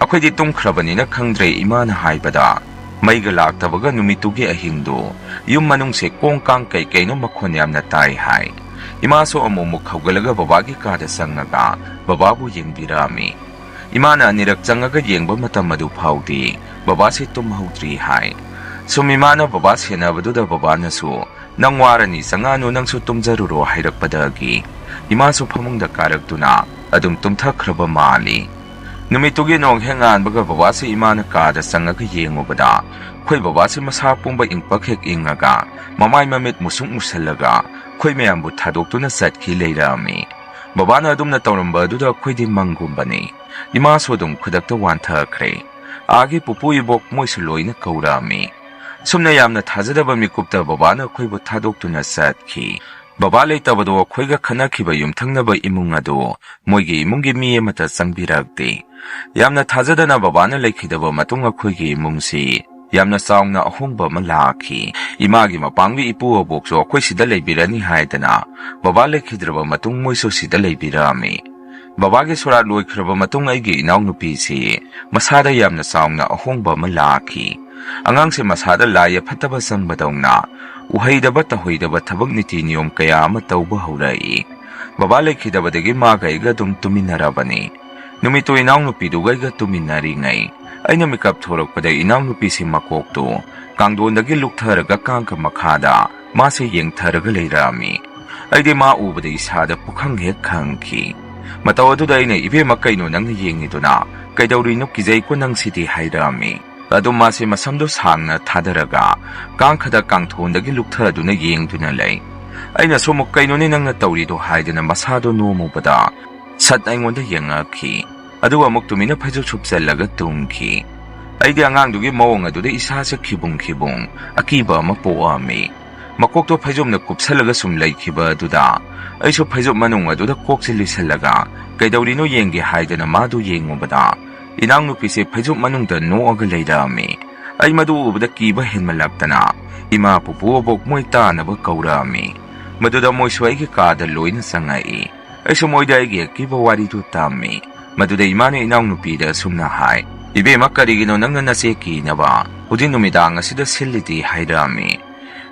ꯑꯩꯈꯣꯏꯗꯤ ꯇꯨꯝꯈ꯭ꯔꯕꯅꯤꯅ ꯈꯪꯗ꯭ꯔꯦ, ꯏꯃꯥꯅ ꯍꯥꯏꯕꯗ ꯃꯩꯒ ꯂꯥꯛꯇꯕꯒ ꯅꯨꯃꯤꯠꯇꯨꯒꯤ ꯑꯍꯤꯡꯗꯨ ꯌꯨꯝ ꯃꯅꯨꯡꯁꯦ ꯀꯣꯡ ꯀꯥꯡ ꯀꯩ ꯀꯩꯅꯣ ꯃꯈꯣꯟ ꯌꯥꯝꯅ ꯇꯥꯏ ꯍꯥꯏ꯫ ꯏꯃꯥꯁꯨ ꯑꯃꯨꯛ ꯑꯃꯨꯛ ꯍꯧꯒꯠꯂꯒ ꯕꯕꯥꯒꯤ ꯀꯥꯗ ꯆꯪꯉꯒ ꯕꯕꯥꯕꯨ ꯌꯦꯡꯕꯤꯔꯛꯑꯝꯃꯤ꯫ ꯏꯃꯥꯅ ꯑꯅꯤꯔꯛ ꯆꯪꯉꯒ ꯌꯦꯡꯕ ꯃꯇꯝ ꯑꯗꯨ ꯐꯥꯎꯗꯤ ꯕꯕꯥꯁꯦ ꯇꯨꯝꯍꯧꯗ꯭ꯔꯤ ꯍꯥꯏ꯫ ꯁꯨꯝ ꯏꯃꯥꯅ ꯕꯕꯥ ꯁꯦꯟꯅꯕꯗꯨꯗ ꯕꯕꯥꯅꯁꯨ "ꯅꯪ ꯋꯥꯔꯅꯤ, ꯆꯪꯉꯛꯑꯅꯨ, ꯅꯪꯁꯨ ꯇꯨꯝꯖꯔꯨꯔꯣ" ꯍꯥꯏꯔꯛꯄꯗꯒꯤ ꯏꯃꯥꯁꯨ ꯐꯃꯨꯡꯗ ꯀꯥꯔꯛꯇꯨꯅ ꯑꯗꯨꯝ ꯇꯨꯝꯊꯈ꯭ꯔꯕ ꯃꯥꯜꯂꯤ꯫ ꯅꯨꯃꯤꯠꯇꯨꯒꯤ ꯅꯣꯡ ꯍꯦꯛ ꯉꯥꯟꯕꯒ ꯕꯕꯥꯁꯤ ꯏꯃꯥꯅ ꯀꯥꯗ ꯆꯪꯉꯒ ꯌꯦꯡꯉꯨꯕꯗ ꯑꯩꯈꯣꯏ ꯕꯕꯥꯁꯤ ꯃꯁꯥ ꯄꯨꯝꯕ ꯏꯪꯄꯛ ꯍꯦꯛ ꯏꯪꯉꯒ ꯃꯃꯥꯏ ꯃꯃꯤꯠ ꯃꯨꯁꯨꯛ ꯃꯨꯁꯜꯂꯒ ꯑꯩꯈꯣꯏ ꯃꯌꯥꯝꯕꯨ ꯊꯥꯗꯣꯛꯇꯨꯅ ꯆꯠꯈꯤ ꯂꯩꯔꯛꯑꯝꯃꯤ꯫ ꯕꯕꯥꯅ ꯑꯗꯨꯝꯅ ꯇꯧꯔꯝꯕ ꯑꯗꯨꯗ ꯑꯩꯈꯣꯏꯗꯤ ꯃꯪꯒꯨꯝꯕꯅꯤ꯫ ꯏꯃꯥꯁꯨ ꯑꯗꯨꯝ ꯈꯨꯗꯛꯇ ꯋꯥꯟꯊꯈ꯭ꯔꯦ꯫ ꯑꯥꯒꯤ ꯄꯨꯄꯨ ꯏꯕꯣꯛ ꯃꯣꯏꯁꯨ ꯂꯣꯏꯅ ꯀꯧꯔꯛꯑꯝꯃꯤ꯫ ꯁꯨꯝꯅ ꯌꯥꯝꯅ ꯊꯥꯖꯗꯕ ꯃꯤꯀꯨꯞꯇ ꯕꯕꯥꯅ ꯑꯩꯈꯣꯏꯕꯨ ꯊꯥꯗꯣꯛꯇꯨꯅ ꯆꯠꯈꯤ꯫ ꯕꯕꯥ ꯂꯩꯇꯕꯗꯣ ꯑꯩꯈꯣꯏꯒ ꯈꯠꯅꯈꯤꯕ ꯌꯨꯝꯊꯪꯅꯕ ꯏꯃꯨꯡ ꯑꯗꯨ ꯃꯣꯏꯒꯤ ꯏꯃꯨꯡꯒꯤ ꯃꯤ ꯑꯃꯠꯇ ꯆꯪꯕꯤꯔꯛꯇꯦ꯫ ꯌꯥꯝꯅ ꯊꯥꯖꯗꯅ ꯕꯕꯥꯅ ꯂꯩꯈꯤꯗꯕ ꯃꯇꯨꯡ ꯑꯩꯈꯣꯏꯒꯤ ꯏꯃꯨꯡꯁꯤ ꯌꯥꯝꯅ ꯆꯥꯎꯅ ꯑꯍꯣꯡꯕ ꯑꯃ ꯂꯥꯛꯈꯤ꯫ ꯏꯃꯥꯒꯤ ꯃꯄꯥꯝꯒꯤ ꯏꯄꯨ ꯑꯕꯣꯛꯁꯨ ꯑꯩꯈꯣꯏ ꯁꯤꯗ ꯂꯩꯕꯤꯔꯅꯤ ꯍꯥꯏꯗꯅ ꯕꯕꯥ ꯂꯩꯈꯤꯗ꯭ꯔꯕ ꯃꯇꯨꯡ ꯃꯣꯏꯁꯨ ꯁꯤꯗ ꯂꯩꯕꯤꯔꯛꯑꯝꯃꯤ꯫ ꯕꯕꯥꯒꯤ ꯁꯣꯔꯥꯠ ꯂꯣꯏꯈ꯭ꯔꯕ ꯃꯇꯨꯡ ꯑꯩꯒꯤ ꯏꯅꯥꯎꯅꯨꯄꯤꯁꯤ ꯃꯁꯥꯗ ꯌꯥꯝꯅ ꯆꯥꯎꯅ ꯑꯍꯣꯡꯕ ꯑꯃ ꯂꯥꯛꯈꯤ꯫ ꯑꯉꯥꯡꯁꯦ ꯃꯁꯥꯗ ꯂꯥꯏ ꯑꯐꯠꯇꯕ ꯆꯪꯕꯗꯧꯅ ꯎꯍꯩꯗꯕ ꯇꯧꯍꯩꯗꯕ ꯊꯕꯛ ꯅꯤꯇꯤ ꯅꯤꯌꯣꯝ ꯀꯌꯥ ꯑꯃ ꯇꯧꯕ ꯍꯧꯔꯛꯏ꯫ ꯕꯕꯥ ꯂꯩꯈꯤꯗꯕꯗꯒꯤ ꯃꯥꯒ ꯑꯩꯒ ꯑꯗꯨꯝ ꯇꯨꯃꯤꯟꯅꯔꯕꯅꯤ꯫ ꯅꯨꯃꯤꯠꯇꯨ ꯏꯅꯥꯎꯅꯨꯄꯤꯗꯨꯒ ꯑꯩꯒ ꯇꯨꯃꯤꯟꯅꯔꯤꯉꯩ ꯑꯩꯅ ꯃꯤꯀꯞ ꯊꯣꯔꯛꯄꯗ ꯏꯅꯥꯎꯅꯨꯄꯤꯁꯤ ꯃꯀꯣꯛꯇꯨ ꯀꯥꯡꯗꯣꯟꯗꯒꯤ ꯂꯨꯞꯊꯔꯒ ꯀꯥꯡꯈ ꯃꯈꯥꯗ ꯃꯥꯁꯦ ꯌꯦꯡꯊꯔꯒ ꯂꯩꯔꯛꯑꯝꯃꯤ꯫ ꯑꯩꯗꯤ ꯃꯥ ꯎꯕꯗ ꯏꯁꯥꯗ ꯄꯨꯈꯪ ꯍꯦꯛ ꯈꯪꯈꯤ꯫ ꯃꯇꯧ ꯑꯗꯨꯗ ꯑꯩꯅ, "ꯏꯕꯦꯝꯃ, ꯀꯩꯅꯣ ꯅꯪꯅ ꯌꯦꯡꯉꯤꯗꯨꯅ? ꯀꯩꯗꯧꯔꯤꯅꯣ? ꯀꯤꯖꯩꯀꯣ ꯅꯪꯁꯤꯗꯤ," ꯍꯥꯏꯔꯛꯑꯝꯃꯤ꯫ ꯑꯗꯨꯝ ꯃꯥꯁꯦ ꯃꯁꯝꯗꯨ ꯁꯥꯡꯅ ꯊꯥꯗꯔꯒ ꯀꯥꯡꯈꯗ ꯀꯥꯡꯊꯣꯟꯗꯒꯤ ꯂꯨꯞꯊꯗꯨꯅ ꯌꯦꯡꯗꯨꯅ ꯂꯩ꯫ ꯑꯩꯅꯁꯨ ꯑꯃꯨꯛ, "ꯀꯩꯅꯣꯅꯦ ꯅꯪꯅ ꯇꯧꯔꯤꯗꯣ?" ꯍꯥꯏꯗꯅ ꯃꯁꯥꯗꯣ ꯅꯣꯝꯃꯨꯕꯗ ꯁꯠ ꯑꯩꯉꯣꯟꯗ ꯌꯦꯡꯉꯛꯈꯤ꯫ ꯑꯗꯨꯒ ꯑꯃꯨꯛ ꯇꯨꯃꯤꯟꯅ ꯐꯩꯖꯨꯞ ꯁꯨꯞꯆꯜꯂꯒ ꯇꯨꯝꯈꯤ꯫ ꯑꯩꯗꯤ ꯑꯉꯥꯡꯗꯨꯒꯤ ꯃꯑꯣꯡ ꯑꯗꯨꯗ ꯏꯁꯥꯁꯦ ꯈꯤꯕꯨꯡ ꯈꯤꯕꯨꯡ ꯑꯀꯤꯕ ꯑꯃ ꯄꯣꯛꯑꯝꯃꯤ꯫ ꯃꯀꯣꯛꯇꯣ ꯐꯩꯖꯨꯞꯅ ꯀꯨꯞꯁꯜꯂꯒ ꯁꯨꯝ ꯂꯩꯈꯤꯕ ꯑꯗꯨꯗ ꯑꯩꯁꯨ ꯐꯩꯖꯨꯞ ꯃꯅꯨꯡ ꯑꯗꯨꯗ ꯀꯣꯛꯁꯦ ꯂꯤꯁꯜꯂꯒ ꯀꯩꯗꯧꯔꯤꯅꯣ ꯌꯦꯡꯒꯦ ꯍꯥꯏꯗꯅ ꯃꯥꯗꯨ ꯌꯦꯡꯉꯨꯕꯗ ꯏꯅꯥꯎꯅꯨꯄꯤꯁꯦ ꯐꯩꯖꯨꯞ ꯃꯅꯨꯡꯗ ꯅꯣꯛꯑꯒ ꯂꯩꯔꯛꯑꯝꯃꯤ꯫ ꯑꯩ ꯃꯗꯨ ꯎꯕꯗ ꯀꯤꯕ ꯍꯦꯟꯃꯜꯂꯛꯇꯅ ꯏꯃꯥ, ꯄꯨꯄꯨ, ꯑꯕꯣꯛ ꯃꯣꯏ ꯇꯥꯅꯕ ꯀꯧꯔꯛꯑꯝꯃꯤ꯫ ꯃꯗꯨꯗ ꯃꯣꯏꯁꯨ ꯑꯩꯒꯤ ꯀꯥꯗ ꯂꯣꯏꯅ ꯆꯪꯉꯛꯏ꯫ ꯑꯩꯁꯨ ꯃꯣꯏꯗ ꯑꯩꯒꯤ ꯑꯀꯤꯕ ꯋꯥꯔꯤꯗꯨ ꯇꯝꯃꯤ꯫ ꯃꯗꯨꯗ ꯏꯃꯥꯅ ꯏꯅꯥꯎꯅꯨꯄꯤꯗ ꯑꯁꯨꯝꯅ ꯍꯥꯏ, "ꯏꯕꯦꯝꯃ, ꯀꯔꯤꯒꯤꯅꯣ ꯅꯪꯅ ꯅꯆꯦ ꯀꯤꯅꯕ ꯍꯧꯖꯤꯛ ꯅꯨꯃꯤꯗꯥꯡ ꯑꯁꯤꯗ ꯁꯤꯜꯂꯤꯗꯤ?" ꯍꯥꯏꯔꯛꯑꯝꯃꯤ꯫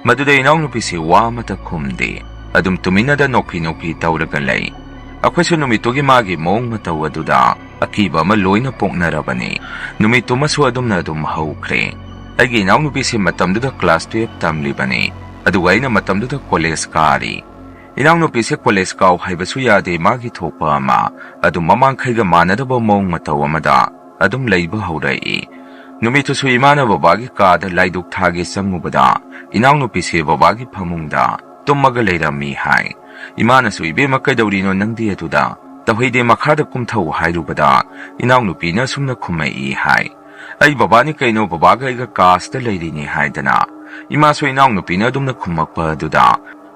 ꯃꯗꯨꯗ ꯏꯅꯥꯎꯅꯨꯄꯤꯁꯤ ꯋꯥ ꯑꯃꯠꯇ ꯈꯨꯝꯗꯦ꯫ ꯑꯗꯨꯝ ꯇꯨꯃꯤꯟꯅꯗ ꯅꯣꯛꯐꯤ ꯅꯣꯛꯐꯤ ꯇꯧꯔꯒ ꯂꯩ꯫ ꯑꯩꯈꯣꯏꯁꯨ ꯅꯨꯃꯤꯠꯇꯨꯒꯤ ꯃꯥꯒꯤ ꯃꯑꯣꯡ ꯃꯇꯧ ꯑꯗꯨꯗ ꯑꯀꯤꯕ ꯑꯃ ꯂꯣꯏꯅ ꯄꯣꯛꯅꯔꯕꯅꯤ꯫ ꯅꯨꯃꯤꯠꯇꯨꯃꯁꯨ ꯑꯗꯨꯝꯅ ꯑꯗꯨꯝ ꯍꯧꯈ꯭ꯔꯦ꯫ ꯑꯩꯒꯤ ꯏꯅꯥꯎꯅꯨꯄꯤꯁꯤ ꯃꯇꯝꯗꯨꯗ class twelve ꯇꯝꯂꯤꯕꯅꯤ, ꯑꯗꯨꯒ ꯑꯩꯅ ꯃꯇꯝꯗꯨꯗ college ꯀꯥꯔꯤ꯫ ꯏꯅꯥꯎꯅꯨꯄꯤꯁꯦ college ꯀꯥꯎ ꯍꯥꯏꯕꯁꯨ ꯌꯥꯗꯦ, ꯃꯥꯒꯤ ꯊꯣꯛꯄ ꯑꯃ ꯑꯗꯨꯝ ꯃꯃꯥꯡꯈꯩꯒ ꯃꯥꯟꯅꯗꯕ ꯃꯑꯣꯡ ꯃꯇꯧ ꯑꯃꯗ ꯑꯗꯨꯝ ꯂꯩꯕ ꯍꯧꯔꯛꯏ꯫ ꯅꯨꯃꯤꯠꯇꯨꯁꯨ ꯏꯃꯥꯅ ꯕꯕꯥꯒꯤ ꯀꯥꯗ ꯂꯥꯏꯗꯨꯛ ꯊꯥꯒꯦ ꯆꯪꯉꯨꯕꯗ, ꯏꯅꯥꯎꯅꯨꯄꯤꯁꯦ ꯕꯕꯥꯒꯤ ꯐꯃꯨꯡꯗ ꯇꯨꯝꯃꯒ ꯂꯩꯔꯝꯃꯤ ꯍꯥꯏ꯫ ꯏꯃꯥꯅꯁꯨ, "ꯏꯕꯦꯝꯃ, ꯀꯩꯗꯧꯔꯤꯅꯣ ꯅꯪꯗꯤ ꯑꯗꯨꯗ? ꯇꯧꯍꯩꯗꯦ, ꯃꯈꯥꯗ ꯀꯨꯝꯊꯧ" ꯍꯥꯏꯔꯨꯕꯗ, ꯏꯅꯥꯎꯅꯨꯄꯤꯅ ꯑꯁꯨꯝꯅ ꯈꯨꯝꯃꯛꯏ ꯍꯥꯏ, "ꯑꯩ ꯕꯕꯥꯅꯤ ꯀꯩꯅꯣ, ꯕꯕꯥꯒ ꯑꯩꯒ ꯀꯥꯁꯤꯗ ꯂꯩꯔꯤꯅꯤ" ꯍꯥꯏꯗꯅ꯫ ꯏꯃꯥꯁꯨ ꯏꯅꯥꯎꯅꯨꯄꯤꯅ ꯑꯗꯨꯝꯅ ꯈꯨꯝꯃꯛꯄ ꯑꯗꯨꯗ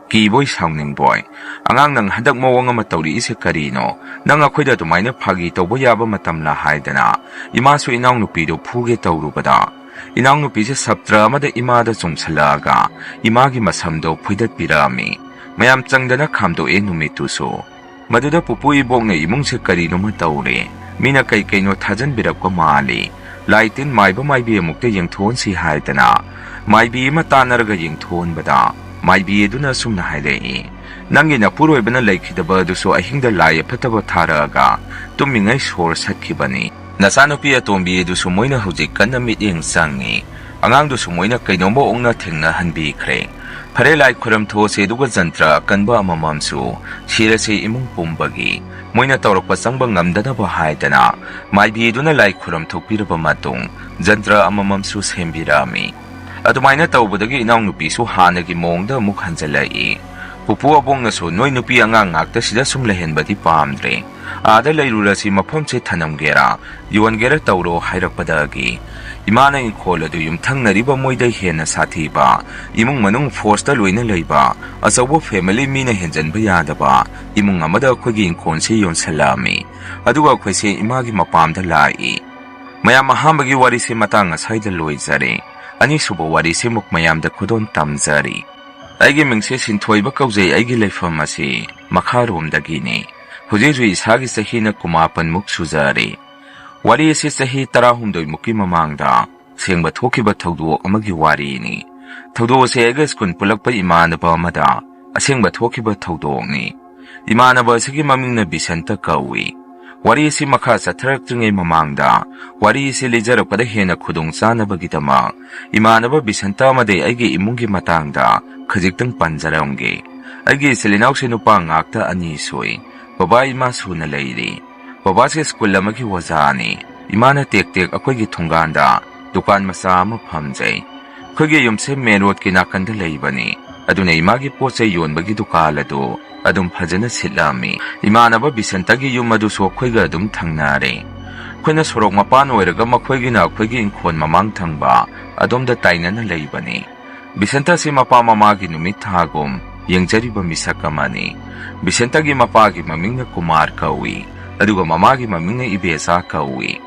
ꯀꯤꯕꯣꯏ ꯁꯥꯎꯅꯤꯡꯕꯣꯏ, "ꯑꯉꯥꯡ, ꯅꯪ ꯍꯟꯗꯛ ꯃꯑꯣꯡ ꯑꯃ ꯇꯧꯔꯛꯏꯁꯦ ꯀꯔꯤꯅꯣ? ꯅꯪ ꯑꯩꯈꯣꯏꯗ ꯑꯗꯨꯃꯥꯏꯅ ꯐꯥꯒꯤ ꯇꯧꯕ ꯌꯥꯕ ꯃꯇꯝꯂ?" ꯍꯥꯏꯗꯅ ꯏꯃꯥꯁꯨ ꯏꯅꯥꯎꯅꯨꯄꯤꯗꯨ ꯐꯨꯒꯦ ꯇꯧꯔꯨꯕꯗ, ꯏꯅꯥꯎꯅꯨꯄꯤꯁꯦ ꯁꯞꯇ꯭ꯔ ꯑꯃꯗ ꯏꯃꯥꯗ ꯆꯣꯡꯁꯤꯜꯂꯛꯑꯒ ꯏꯃꯥꯒꯤ ꯃꯁꯝꯗꯣ ꯐꯣꯏꯗꯠꯄꯤꯔꯛꯑꯝꯃꯤ꯫ ꯃꯌꯥꯝ ꯆꯪꯗꯅ ꯈꯥꯝꯗꯣꯛꯑꯦ ꯅꯨꯃꯤꯠꯇꯨꯁꯨ꯫ ꯃꯗꯨꯗ ꯄꯨꯄꯨ ꯏꯕꯣꯛꯅ ꯏꯃꯨꯡꯁꯦ ꯀꯔꯤꯅꯣꯃ ꯇꯧꯔꯦ, ꯃꯤꯅ ꯀꯩ ꯀꯩꯅꯣ ꯊꯥꯖꯟꯕꯤꯔꯛꯄ ꯃꯥꯜꯂꯤ, ꯂꯥꯏ ꯇꯤꯟ ꯃꯥꯏꯕ ꯃꯥꯏꯕꯤ ꯑꯃꯨꯛꯇ ꯌꯦꯡꯊꯣꯛꯍꯟꯁꯤ ꯍꯥꯏꯗꯅ ꯃꯥꯏꯕꯤ ꯑꯃ ꯇꯥꯟꯅꯔꯒ ꯌꯦꯡꯊꯣꯛꯍꯟꯕꯗ, ꯃꯥꯏꯕꯤ ꯑꯗꯨꯅ ꯑꯁꯨꯝꯅ ꯍꯥꯏꯔꯛꯏ, "ꯅꯪꯒꯤ ꯅꯄꯨꯔꯣꯏꯕꯅ ꯂꯩꯈꯤꯗꯕ ꯑꯗꯨꯁꯨ ꯑꯍꯤꯡꯗ ꯂꯥꯏ ꯑꯐꯠꯇꯕ ꯊꯥꯔꯛꯑꯒ ꯇꯨꯝꯃꯤꯉꯩ ꯁꯣꯔ ꯁꯠꯈꯤꯕꯅꯤ꯫ ꯅꯆꯥꯅꯨꯄꯤ ꯑꯇꯣꯝꯕꯤ ꯑꯗꯨꯁꯨ ꯃꯣꯏꯅ ꯍꯧꯖꯤꯛ ꯀꯟꯅ ꯃꯤꯠꯌꯦꯡ ꯆꯪꯉꯤ꯫ ꯑꯉꯥꯡꯗꯨꯁꯨ ꯃꯣꯏꯅ ꯀꯩꯅꯣꯝꯃ ꯑꯣꯛꯅ ꯊꯦꯡꯅꯍꯟꯕꯤꯈ꯭ꯔꯦ꯫ ꯐꯔꯦ, ꯂꯥꯏ ꯈꯨꯔꯝ ꯊꯣꯛꯑꯁꯦ, ꯑꯗꯨꯒ ꯖꯟꯇ꯭ꯔ ꯑꯀꯟꯕ ꯑꯃꯃꯝꯁꯨ ꯁꯤꯔꯁꯦ ꯏꯃꯨꯡ ꯄꯨꯝꯕꯒꯤ꯫ ꯃꯣꯏꯅ ꯇꯧꯔꯛꯄ ꯆꯪꯕ ꯉꯝꯗꯅꯕ" ꯍꯥꯏꯗꯅ ꯃꯥꯏꯕꯤꯗꯨꯅ ꯂꯥꯏ ꯈꯨꯔꯝ ꯊꯣꯛꯄꯤꯔꯕ ꯃꯇꯨꯡ, ꯖꯟꯇ꯭ꯔ ꯑꯃꯃꯝꯁꯨ ꯁꯦꯝꯕꯤꯔꯛꯑꯝꯃꯤ꯫ ꯑꯗꯨꯃꯥꯏꯅ ꯇꯧꯕꯗꯒꯤ ꯏꯅꯥꯎꯅꯨꯄꯤꯁꯨ ꯍꯥꯟꯅꯒꯤ ꯃꯑꯣꯡꯗ ꯑꯃꯨꯛ ꯍꯟꯖꯜꯂꯛꯏ꯫ ꯄꯨꯄꯨ ꯑꯕꯣꯛꯅꯁꯨ, "ꯅꯣꯏ ꯅꯨꯄꯤ ꯑꯉꯥꯡ ꯉꯥꯛꯇ ꯁꯤꯗ ꯁꯨꯝ ꯂꯩꯍꯟꯕꯗꯤ ꯄꯥꯝꯗ꯭ꯔꯦ꯫ ꯑꯥꯗ ꯂꯩꯔꯨꯔꯁꯤ, ꯃꯐꯝꯁꯦ ꯊꯅꯝꯒꯦꯔꯥ, ꯌꯣꯟꯒꯦꯔꯥ ꯇꯧꯔꯣ" ꯍꯥꯏꯔꯛꯄꯗꯒꯤ, ꯏꯃꯥꯅ ꯏꯪꯈꯣꯜ ꯑꯗꯨ ꯌꯨꯝꯊꯪꯅꯔꯤꯕ ꯃꯣꯏꯗꯩ ꯍꯦꯟꯅ ꯁꯥꯊꯤꯕ, ꯏꯃꯨꯡ ꯃꯅꯨꯡ ꯐꯣꯔꯁꯇ ꯂꯣꯏꯅ ꯂꯩꯕ ꯑꯆꯧꯕ ꯐꯦꯃꯤꯂꯤ, ꯃꯤꯅ ꯍꯦꯟꯖꯟꯕ ꯌꯥꯗꯕ ꯏꯃꯨꯡ ꯑꯃꯗ ꯑꯩꯈꯣꯏꯒꯤ ꯏꯪꯈꯣꯜꯁꯤ ꯌꯣꯟꯁꯜꯂꯛꯑꯝꯃꯤ꯫ ꯑꯗꯨꯒ ꯑꯩꯈꯣꯏꯁꯦ ꯏꯃꯥꯒꯤ ꯃꯄꯥꯝꯗ ꯂꯥꯛꯏ꯫ ꯃꯌꯥꯝ, ꯑꯍꯥꯟꯕꯒꯤ ꯋꯥꯔꯤꯁꯤ ꯃꯇꯥꯡ ꯑꯁ꯭ꯋꯥꯏꯗ ꯂꯣꯏꯖꯔꯦ꯫ ꯑꯅꯤꯁꯨꯕ ꯋꯥꯔꯤꯁꯤꯃꯨꯛ ꯃꯌꯥꯝꯗ ꯈꯨꯗꯣꯜ ꯇꯝꯖꯔꯤ꯫ ꯑꯩꯒꯤ ꯃꯤꯡꯁꯦ ꯁꯤꯟꯊꯣꯏꯕ ꯀꯧꯖꯩ꯫ ꯑꯩꯒꯤ ꯂꯩꯐꯝ ꯑꯁꯤ ꯃꯈꯥꯔꯣꯝꯗꯒꯤꯅꯤ꯫ ꯍꯧꯖꯤꯛ ꯍꯧꯖꯤꯛ ꯏꯁꯥꯒꯤ ꯆꯍꯤꯅ ꯀꯨꯟꯃꯥꯄꯟꯃꯨꯛ ꯁꯨꯖꯔꯦ꯫ ꯋꯥꯔꯤ ꯑꯁꯤ ꯆꯍꯤ ꯇꯔꯥꯍꯨꯝꯗꯣꯏꯃꯨꯛꯀꯤ ꯃꯃꯥꯡꯗ ꯑꯁꯦꯡꯕ ꯊꯣꯛꯈꯤꯕ ꯊꯧꯗꯣꯛ ꯑꯃꯒꯤ ꯋꯥꯔꯤꯅꯤ꯫ ꯊꯧꯗꯣꯛ ꯑꯁꯤ ꯑꯩꯒ ꯁ꯭ꯀꯨꯜ ꯄꯨꯜꯂꯛꯄ ꯏꯃꯥꯟꯅꯕ ꯑꯃꯗ ꯑꯁꯦꯡꯕ ꯊꯣꯛꯈꯤꯕ ꯊꯧꯗꯣꯛꯅꯤ꯫ ꯏꯃꯥꯟꯅꯕ ꯑꯁꯤꯒꯤ ꯃꯃꯤꯡꯅ ꯕꯤꯁꯟꯇ ꯀꯧꯏ꯫ ꯋꯥꯔꯤ ꯑꯁꯤ ꯃꯈꯥ ꯆꯠꯊꯔꯛꯇ꯭ꯔꯤꯉꯩ ꯃꯃꯥꯡꯗ, ꯋꯥꯔꯤ ꯑꯁꯤ ꯂꯤꯖꯔꯛꯄꯗ ꯍꯦꯟꯅ ꯈꯨꯗꯣꯡ ꯆꯥꯅꯕꯒꯤꯗꯃꯛ ꯏꯃꯥꯟꯅꯕ ꯕꯤꯁꯟꯇ ꯑꯃꯗꯤ ꯑꯩꯒꯤ ꯏꯃꯨꯡꯒꯤ ꯃꯇꯥꯡꯗ ꯈꯖꯤꯛꯇꯪ ꯄꯟꯖꯔꯝꯒꯦ꯫ ꯑꯩꯒꯤ ꯏꯆꯤꯜ ꯏꯅꯥꯎꯁꯦ ꯅꯨꯄꯥ ꯉꯥꯛꯇ ꯑꯅꯤ ꯁꯨꯏ꯫ ꯕꯕꯥ ꯏꯃꯥ ꯁꯨꯅ ꯂꯩꯔꯤ꯫ ꯕꯕꯥꯁꯦ ꯁ꯭ꯀꯨꯜ ꯑꯃꯒꯤ ꯑꯣꯖꯥꯅꯤ꯫ ꯏꯃꯥꯅ ꯇꯦꯛ ꯇꯦꯛ ꯑꯩꯈꯣꯏꯒꯤ ꯊꯣꯡꯒꯥꯟꯗ ꯗꯨꯀꯥꯟ ꯃꯆꯥ ꯑꯃ ꯐꯝꯖꯩ꯫ ꯑꯩꯈꯣꯏꯒꯤ ꯌꯨꯝꯁꯦ ꯃꯦꯟ ꯔꯣꯗꯀꯤ ꯅꯥꯀꯟꯗ ꯂꯩꯕꯅꯤ꯫ ꯑꯗꯨꯅ ꯏꯃꯥꯒꯤ ꯄꯣꯠ ꯆꯩ ꯌꯣꯟꯕꯒꯤ ꯗꯨꯀꯥꯟ ꯑꯗꯨ ꯑꯗꯨꯝ ꯐꯖꯅ ꯁꯤꯠꯂꯝꯃꯤ꯫ ꯏꯃꯥꯟꯅꯕ ꯕꯤꯁꯟꯇꯒꯤ ꯌꯨꯝ ꯑꯗꯨꯁꯨ ꯑꯩꯈꯣꯏꯒ ꯑꯗꯨꯝ ꯊꯪꯅꯔꯦ꯫ ꯑꯩꯈꯣꯏꯅ ꯁꯣꯔꯣꯛ ꯃꯄꯥꯟ ꯑꯣꯏꯔꯒ ꯃꯈꯣꯏꯒꯤꯅ ꯑꯩꯈꯣꯏꯒꯤ ꯏꯪꯈꯣꯜ ꯃꯃꯥꯡ ꯊꯪꯕ ꯑꯗꯣꯝꯗ ꯇꯥꯏꯅꯅ ꯂꯩꯕꯅꯤ꯫ ꯕꯤꯁꯟꯇ ꯑꯁꯤ ꯃꯄꯥ ꯃꯃꯥꯒꯤ ꯅꯨꯃꯤꯠ ꯊꯥꯒꯨꯝ ꯌꯦꯡꯖꯔꯤꯕ ꯃꯤꯁꯛ ꯑꯃꯅꯤ꯫ ꯕꯤꯁꯟꯇꯒꯤ ꯃꯄꯥꯒꯤ ꯃꯃꯤꯡꯅ ꯀꯨꯃꯥꯔ ꯀꯧꯏ, ꯑꯗꯨꯒ ꯃꯃꯥꯒꯤ ꯃꯃꯤꯡꯅ ꯏꯕꯦꯆꯥ ꯀꯧꯏ꯫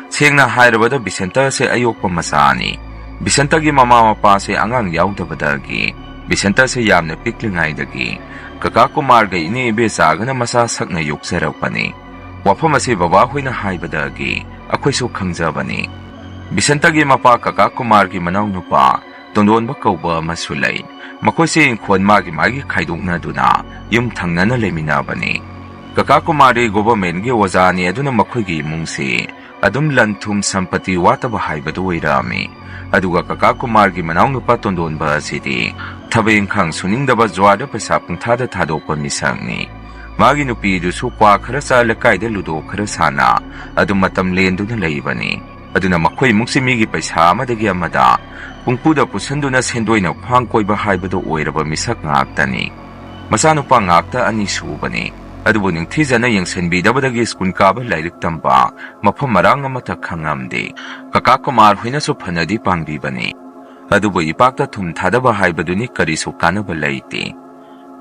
ꯁꯦꯡꯅ ꯍꯥꯏꯔꯕꯗ ꯕꯤꯁꯟꯇ ꯑꯁꯦ ꯑꯌꯣꯛꯄ ꯃꯆꯥꯅꯤ꯫ ꯕꯤꯁꯟꯇꯒꯤ ꯃꯃꯥ ꯃꯄꯥꯁꯦ ꯑꯉꯥꯡ ꯌꯥꯎꯗꯕꯗꯒꯤ ꯕꯤꯁꯟꯇ ꯑꯁꯦ ꯌꯥꯝꯅ ꯄꯤꯛꯂꯤꯉꯩꯗꯒꯤ ꯀꯀꯥ ꯀꯨꯃꯥꯔꯒ ꯏꯅꯦ ꯏꯕꯦꯆꯥꯒꯅ ꯃꯆꯥ ꯁꯛꯅ ꯌꯣꯛꯆꯔꯛꯄꯅꯤ꯫ ꯋꯥꯐꯝ ꯑꯁꯤ ꯕꯕꯥꯍꯣꯏꯅ ꯍꯥꯏꯕꯗꯒꯤ ꯑꯩꯈꯣꯏꯁꯨ ꯈꯪꯖꯕꯅꯤ꯫ ꯕꯤꯁꯟꯇꯒꯤ ꯃꯄꯥ ꯀꯀꯥ ꯀꯨꯃꯥꯔꯒꯤ ꯃꯅꯥꯎꯅꯨꯄꯥ ꯇꯣꯟꯗꯣꯟꯕ ꯀꯧꯕ ꯑꯃꯁꯨ ꯂꯩ꯫ ꯃꯈꯣꯏꯁꯦ ꯏꯪꯈꯣꯜ ꯃꯥꯒꯤ ꯃꯥꯒꯤ ꯈꯥꯏꯗꯣꯛꯅꯗꯨꯅ ꯌꯨꯝ ꯊꯪꯅꯅ ꯂꯩꯃꯤꯟꯅꯕꯅꯤ꯫ ꯀꯀꯥ ꯀꯨꯃꯥꯔꯗꯤ ꯒꯣꯚꯔꯃꯦꯟꯒꯤ ꯑꯣꯖꯥꯅꯤ, ꯑꯗꯨꯅ ꯃꯈꯣꯏꯒꯤ ꯏꯃꯨꯡꯁꯤ ꯑꯗꯨꯝ ꯂꯟ ꯊꯨꯝ ꯁꯝꯄꯇꯤ ꯋꯥꯠꯇꯕ ꯍꯥꯏꯕꯗꯨ ꯑꯣꯏꯔꯛꯑꯝꯃꯤ꯫ ꯑꯗꯨꯒ ꯀꯀꯥ ꯀꯨꯃꯥꯔꯒꯤ ꯃꯅꯥꯎꯅꯨꯄꯥ ꯇꯣꯟꯗꯣꯟꯕ ꯑꯁꯤꯗꯤ ꯊꯕꯛ ꯏꯪꯈꯥꯡ ꯁꯨꯅꯤꯡꯗꯕ, ꯖꯨꯋꯥꯔꯗ ꯄꯩꯁꯥ ꯄꯨꯡꯊꯥꯗ ꯊꯥꯗꯣꯛꯄ ꯃꯤꯁꯛꯅꯤ꯫ ꯃꯥꯒꯤ ꯅꯨꯄꯤꯗꯨꯁꯨ ꯀ꯭ꯋꯥ ꯈꯔ ꯆꯥ, ꯂꯩꯀꯥꯏꯗ ꯂꯨꯗꯣ ꯈꯔ ꯁꯥꯟꯅ ꯑꯗꯨꯝ ꯃꯇꯝ ꯂꯦꯟꯗꯨꯅ ꯂꯩꯕꯅꯤ꯫ ꯑꯗꯨꯅ ꯃꯈꯣꯏ ꯏꯃꯨꯡꯁꯤ ꯃꯤꯒꯤ ꯄꯩꯁꯥ ꯑꯃꯗꯒꯤ ꯑꯃꯗ ꯄꯨꯡꯄꯨꯗ ꯄꯨꯁꯟꯗꯨꯅ ꯁꯦꯟꯗꯣꯏꯅ ꯈ꯭ꯋꯥꯡ ꯀꯣꯏꯕ ꯍꯥꯏꯕꯗꯨ ꯑꯣꯏꯔꯕ ꯃꯤꯁꯛ ꯉꯥꯛꯇꯅꯤ꯫ ꯃꯆꯥꯅꯨꯄꯥ ꯉꯥꯛꯇ ꯑꯅꯤ ꯁꯨꯕꯅꯤ꯫ ꯑꯗꯨꯕꯨ ꯅꯤꯡꯊꯤꯖꯅ ꯌꯦꯡꯁꯤꯟꯕꯤꯗꯕꯗꯒꯤ ꯁ꯭ꯀꯨꯜ ꯀꯥꯕ, ꯂꯥꯏꯔꯤꯛ ꯇꯝꯕ, ꯃꯐꯝ ꯃꯔꯥꯡ ꯑꯃꯠꯇ ꯈꯪꯉꯝꯗꯦ꯫ ꯀꯀꯥ ꯀꯨꯃꯥꯔ ꯍꯣꯏꯅꯁꯨ ꯐꯅꯗꯤ ꯄꯥꯡꯕꯤꯕꯅꯤ꯫ ꯑꯗꯨꯕꯨ ꯏꯄꯥꯛꯇ ꯊꯨꯝ ꯊꯥꯗꯕ ꯍꯥꯏꯕꯗꯨꯅꯤ, ꯀꯔꯤꯁꯨ ꯀꯥꯟꯅꯕ ꯂꯩꯇꯦ꯫